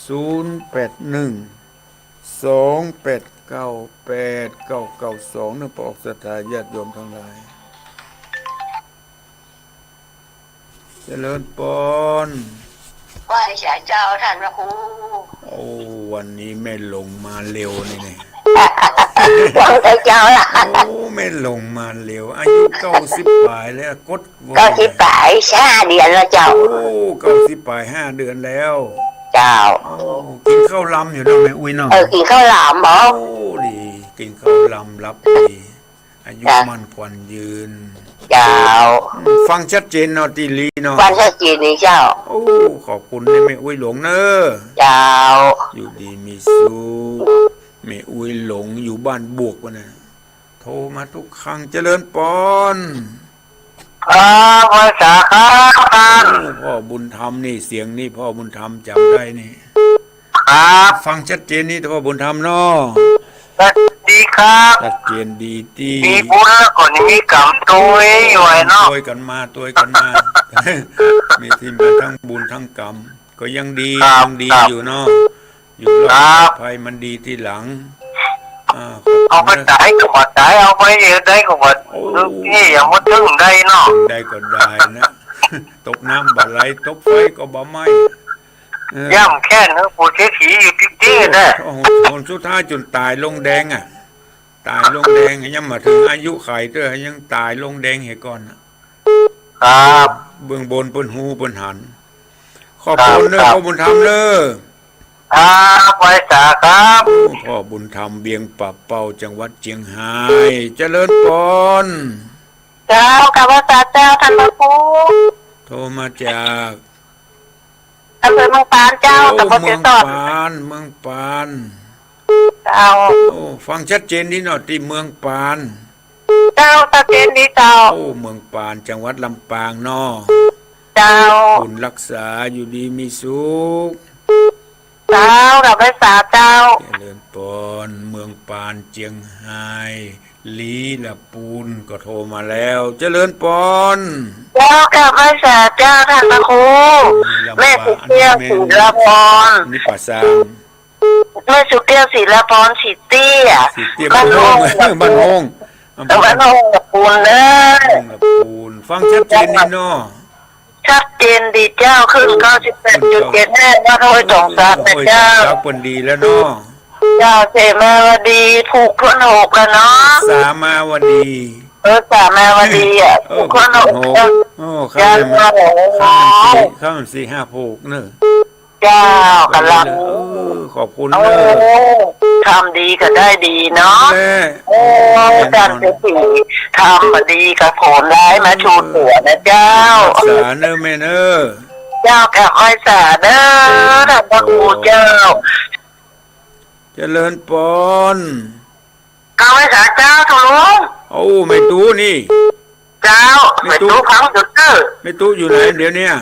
ศูนย์แปดหนึ่ง สองแปดเก้า แปดเก้าเก้าสอง เนาะ ปะออกศรัทธาญาติโยมตังหลาย เจริญปอน ไหว้สาเจ้าต้านพระครู โอ้ วันนี้แม่หลงมาเร็วนี่ ไหว้สาเจ้าละ โอ้ แม่หลงมาเร็ว อายุเก้าสิบป๋ายแล้ว กด เก้าสิบป๋าย ห้าเดือนแล้วเจ้า โอ้ เก้าสิบป๋าย ห้าเดือนแล้ว เจ้า โอ้ กิ๋นข้าวลำอยู่เนาะแม่อุ๊ยเนาะ เออ กิ๋นข้าวหลามบ่ โอ้ ดี กิ๋นข้าวลำหลับดี อายุ เจ้า มั่นขวัญยืน เจ้า ฟังชัดเจนเนาะ ตี้ลีเนาะ ฟังชัดเจนดีเจ้า โอ้ ขอบคุณแม่อุ๊ยหลงเน่อ เจ้า อยู่ดีมีสุข แม่อุ๊ยหลงอยู่บ้านบวกวะนะ โทรมาทุกครั้ง เจริญปอน ครับ ไหว้สาครับต้าน โอ้ พ่อบุญธรรมนี่ เสียงนี่พ่อบุญธรรมจ๋ำได้นี่ ครับ ฟังชัดเจนนี่พ่อบุญธรรมเนาะ ชัดดีครับ ชัดเจนดีตี้ มีบุญแล้วก็มีก๋รรมตวยอยู่ไอ้เนาะ ตวยกั๋นมา ตวยกั๋นมา มีตี้มาตังบุญตังก๋รรม ก็ยังดี ครับ ยังดี ครับ อยู่เนาะ อยู่รอด ครับ ปลอดภัยมันดีตี้หลัง อ่า เอาไปต๋ายก็บ่ต๋าย เอาไปเฮ็ดใดก็บ่ โอ้ นี่ยังบ่เถิงใดเนาะ เถิงใดก็ได้นะ ตกน้ำบ่ไหล ตกไฟก็บ่ไหม้ เออ ย่ำแค้นเนาะ ปู่เศรษฐีอยู่ติดๆ นะ โอ้โห ผลสุดท้ายจ๋นต๋ายลงแดงอะ ต๋ายลงแดง ยังบ่เถิงอายุขัยเตื้อ ยังต๋ายลงแดงเหียก่อนน่ะ ครับ เบื้องบนเปิ้นฮู้เปิ้นหัน ขอบคุณเน้อ ครับ พ่อบุญธรรมเน้อ ครับ ไหว้สาครับ โอ้ พ่อบุญธรรม เวียงป่าเป้า จังหวัดเจียงฮาย เจริญปอน เจ้า กราบไหว้สาเจ้าต้านพระครู โทรมาจาก อำเภอเมืองปานเจ้า โอ้ ตำบลเสฉสอด เมืองปาน เมืองปาน เจ้า โอ้ ฟังชัดเจนดีเนาะ ตี้เมืองปาน เจ้า ชัดเจนดีเจ้า โอ้ เมืองปาน จังหวัดลำปางเนาะ เจ้า บุญรักษา อยู่ดีมีสุข เจ้า กราบไหว้สาเจ้า เจริญปอน เมืองปาน เจียงฮาย ลีลาปูนก็โทรมาแล้ว เจริญปอน เจ้า กราบไหว้สาเจ้าต้านพระครู ลีลาปูน แม่สุเตี้ย อันนี้แม่ ศิลาพร อันนี้ป่าซาง แม่สุเตี้ย ศิลาพร ศรีเตี้ย ศรีเตี้ย บ้านโฮง บ้านโฮง บ้านโฮง อำเภอ บ้านโฮงละปูนเด้อ โฮงละปูน ฟังชัดเจนดีเนาะ ชัดเจนดีเจ้า ขึ้นเก้าสิบแปดจุดเจ็ด แน่นวัดห้วยสองสักนะเจ้า โอ้ย สองสักเปิ้นดีแล้วเนาะ เจ้า เสมาวดี ผูกถ้วนหกแล้วเนาะ สามาวดี อ สามแม่วดีอะ เออ ผูกข้าวหนม ผูกข้าวหนม โอ้ ข้าวแม่ เจ้า ข้าวแม่สี่ ข้าวแม่สี่ห้าผูกเนอะ เจ้า ก๋ำลัง เออ ขอบคุณเนอะ โอ้ ทำดีก็ได้ดีเนาะ แหละ โอ้ แน่นอน ก๋านเสียดสี ทำบ่ดีก็ผลร้ายมาชูตั๋วนะเจ้า เออ รักษาเนอะแม่เนอะ เจ้า กราบไหว้สาเด้อ เจริญพร ท่านพระครูเจ้า เจริญพร กราบไหว้สาเจ้า ตุ๊ลุง โอ้ แม่ตุ๊นี่ เจ้า แม่ตุ๊ แม่ตุ๊ฟังอยู่เจ้อ แม่ตุ๊อยู่ไหนเดี๋ยวเนี้ย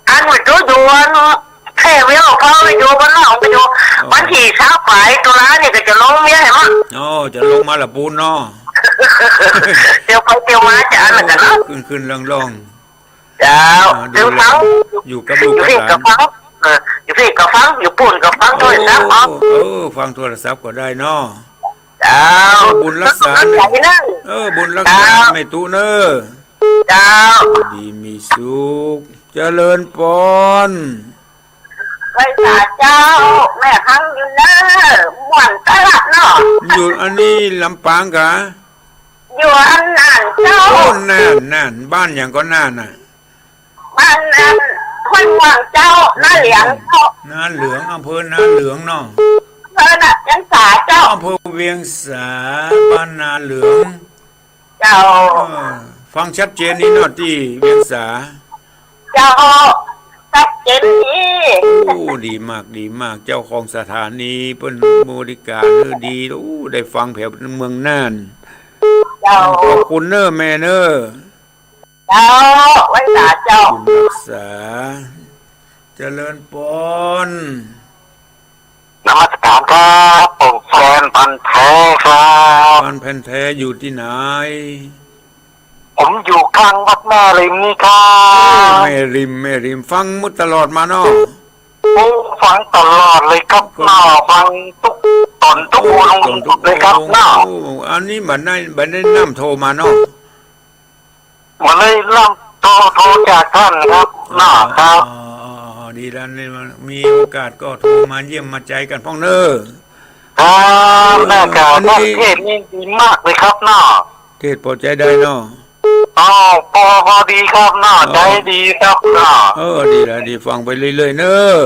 อันแม่ตุ๊อยู่อันแพร่เวียงหลวงพ่อ ไปอยู่บ้านนอก ไปอยู่ อ๋อ วันตี้ซาวปลายตุลานี่ก็จะลงเวียงหั้นเนาะ อ๋อ จะลงมาละปูนเนาะ เตียวไปเตียวมาจะอันนั้นกันเนาะ ขึ้นๆ ล่องๆ เจ้า อ่า ดูแล อยู่กับลูกกับหลาน อยู่พี้ก็ฟัง เออ อยู่พี้ก็ฟัง อยู่ปู้นก็ฟังโทรศัพท์ โอ้ เออ ฟังโทรศัพท์ก็ได้เนาะ เจ้า เออ บุญรักษา เออ บุญรักษา เจ้า แม่ตุ๊เนอะ เจ้า อยู่ดีมีสุข เจริญพร ไหว้สาเจ้า แม่ฮังอยู่เนอะ ม่วนตะลัดเนาะ อยู่อันนี้ลำปางกะ อยู่อันน่านเจ้า โอ้ น่าน น่าน บ้านหยังก็น่านน่ะ บ้านอันห้วยม่วงเจ้า นาเหลืองเจ้า นาเหลือง อำเภอนาเหลืองเนาะ อำเภอน่ะเวียงสาเจ้า อำเภอเวียงสา บ้านนาเหลือง เจ้า เออ ฟังชัดเจนดีเนาะตี้เวียงสา เจ้า ชัดเจนดี โอ้ ดีมาก ดีมาก เจ้าของสถานีเปิ้นบริการหื้อดี โอ้ ได้ฟังแผวเมืองน่าน เจ้า ขอบคุณเนอะแม่เนอะ เจ้า ไหว้สาเจ้า บุญรักษา เจริญพร นมัสการครับ ผมแฟนพันธุ์แท้ครับ แฟนพันธุ์แท้อยู่ตี้ไหน ผมอยู่ข้างวัดแม่ริมนี่ครับ โอ้ แม่ริม แม่ริม ฟังมาตลอดมาเนาะ โอ้ ฟังตลอดเลยครับ ก็ เนาะ ฟังทุกต๋อนทุกวง ต๋อนทุก เลยครับ วง เนาะ โอ้ อันนี้บ่ได้ บ่ได้นำโทรมาเนาะ บ่ได้นำโทร โทรจากต้านครับ เนาะ ครับ อ๋อ อ๋อ อ๋อ ดีแล้วนี่ มีโอกาสก็โทรมาเยี่ยมมาใจ๋กั๋นพ่องเน่อ ครับ เออ แม่กา อันนี้ ท่านเทศน์นี่ดีมากเลยครับเนาะ เทศน์ปอใจ๋ได้เนาะ อ๋อ ปอ ปอดีครับเนาะ อ๋อ ใจ๋ดีครับเนาะ เออ ดีแล้ว ดี ฟังไปเรื่อยๆ เน่อ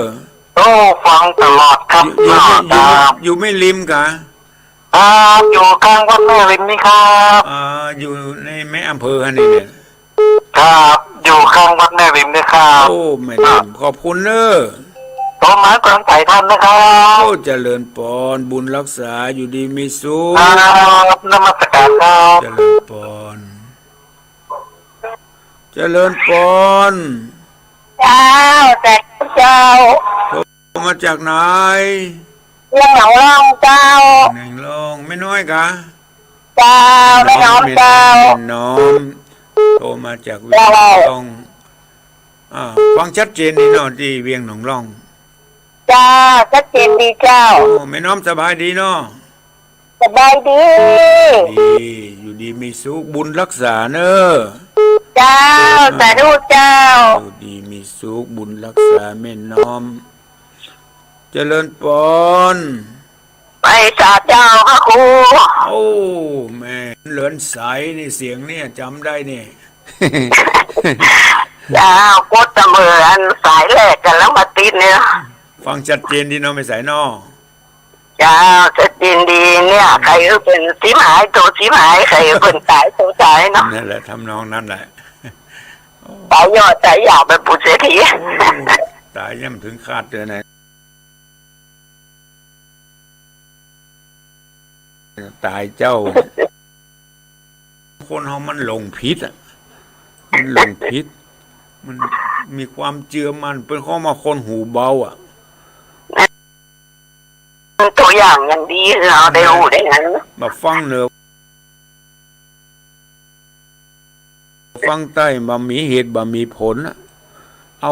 โอ้ ฟังตลอดครับ อยู่ อยู่ เนาะ ครับ อยู่แม่ริมกะ ครับ อยู่ข้างวัดแม่ริมนี่ครับ อ่า อยู่ในแม่อำเภออันนี้เนี่ย ครับ อยู่ข้างวัดแม่ริมนี่ครับ โอ้ แม่ริม ขอบคุณเน่อ โทรมาต๋อนใจ๋ทันนะครับ โอ้ เจริญพร บุญรักษา อยู่ดีมีสุข ครับ นมัสการครับ เจริญพร เจริญพร เจ้า แต่เจ้า โทรมาจากไหน เวียงหนองล่องเจ้า เวียงหนองล่อง แม่น้อยกะ เจ้า แม่น้อม แม่น้อม เจ้า แม่น้อม โทรมาจากเวียงหนองล่อง เจ้า อ่า ฟังชัดเจนดีเนาะ ตี้เวียงหนองล่อง เจ้า ชัดเจนดีเจ้า โอ้ แม่น้อมสบายดีเนาะ สบายดี ดี อยู่ดีมีสุข บุญรักษาเน่อ เจ้า อ่า สาธุเจ้า อยู่ดีมีสุข บุญรักษาแม่น้อม เจริญพร ไหว้สาเจ้าค่ะครู โอ้ แม่ เลินใสนี่ เสียงเนี่ย จ๋ำได้นี่ เจ้า กดเสมออันสายแรกกั๋นแล้วมาติดเนี่ย ฟังชัดเจนดีเนาะ แม่ใสเนาะ เจ้า ชัดเจนดีเนี่ย ใครเปิ้นสิบหายโตสิบหาย ใครเปิ้นต๋ายโตต๋ายเนาะ นั่นแหละ ทำนองนั้นแหละ ต๋ายยอดต๋ายอยากเป๋นปู่เศรษฐี โอ้ ต๋ายยังบ่เถิงคาดเลยนะ ต๋ายเจ้า คนเฮามันหลงผิดอะ มันหลงผิด มันมีความเจื้อมั่น เปิ้นเข้ามาคนหูเบาอะ ตั๋วอย่างยังดี หื้อเฮาได้ฮู้ได้หัน บ่ฟังเน่อ ฟังใต้บ่มีเหตุบ่มีผลอะ เอา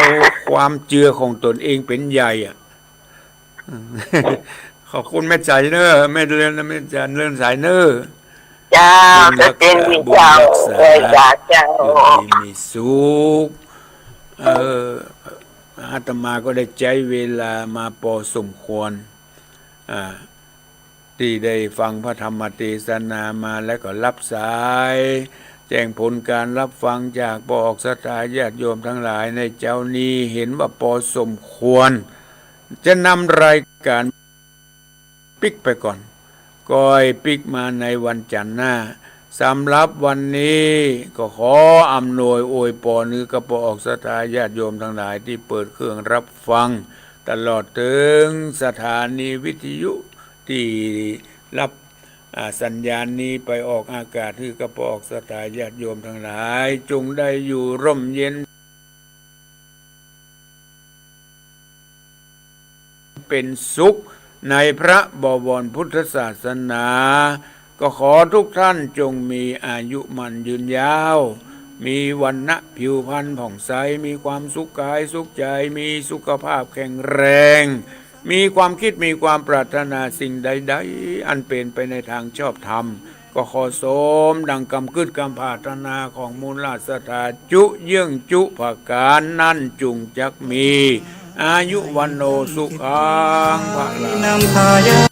ความเจื้อของต๋นเองเป๋นใหญ่อะ ขอบคุณแม่ใจ๋เน่อ แม่เลิน แม่ใจ๋เลินใสเน่อ เจ้า บุญรักษา เจ้า บุญรักษา เจ้า เจ้า อยู่ดีมีสุข เออ อาตมาก็ได้ใจ๊เวลามาปอสมควร อ่า ตี้ได้ฟังพระธรรมเตสนามาแล้วก็ฮับสาย แจ้งผลก๋านฮับฟังจากป้อออกศรัทธาญาติโยมตังหลายในเจ๊านี้ หันว่าปอสมควร จะนำรายก๋านปิ๊กไปก่อน ก้อยปิ๊กมาในวันจันทร์หน้า สำหรับวันนี้ก็ขออำนวยอวยปอนหื้อกับป้อออกศรัทธาญาติโยมตังหลายตี้เปิดเครื่องฮับฟัง ตลอดเถิงสถานีวิทยุตี้ฮับ อ่า สัญญาณนี้ไปออกอากาศ หื้อกับป้อออกศรัทธาญาติโยมตังหลาย จงได้อยู่ร่มเย็นเป๋นสุขในพระบวรพุทธศาสนา ก็ขอทุกท่านจงมีอายุมั่นยืนยาว มีวรรณะผิวพรรณผ่องใส มีความสุขกายสุขใจ๋ มีสุขภาพแข็งแรง มีความคิดมีความปรารถนาสิ่งใดๆ อันเป๋นไปในตางชอบธรรม ก็ขอสมดังกำกึ๊ดกำปรารถนาของมูลราชศรัทธาจุเยื่องจุประก๋านนั้นจุ่งจักมี อายุวัณโณสุขังพลัง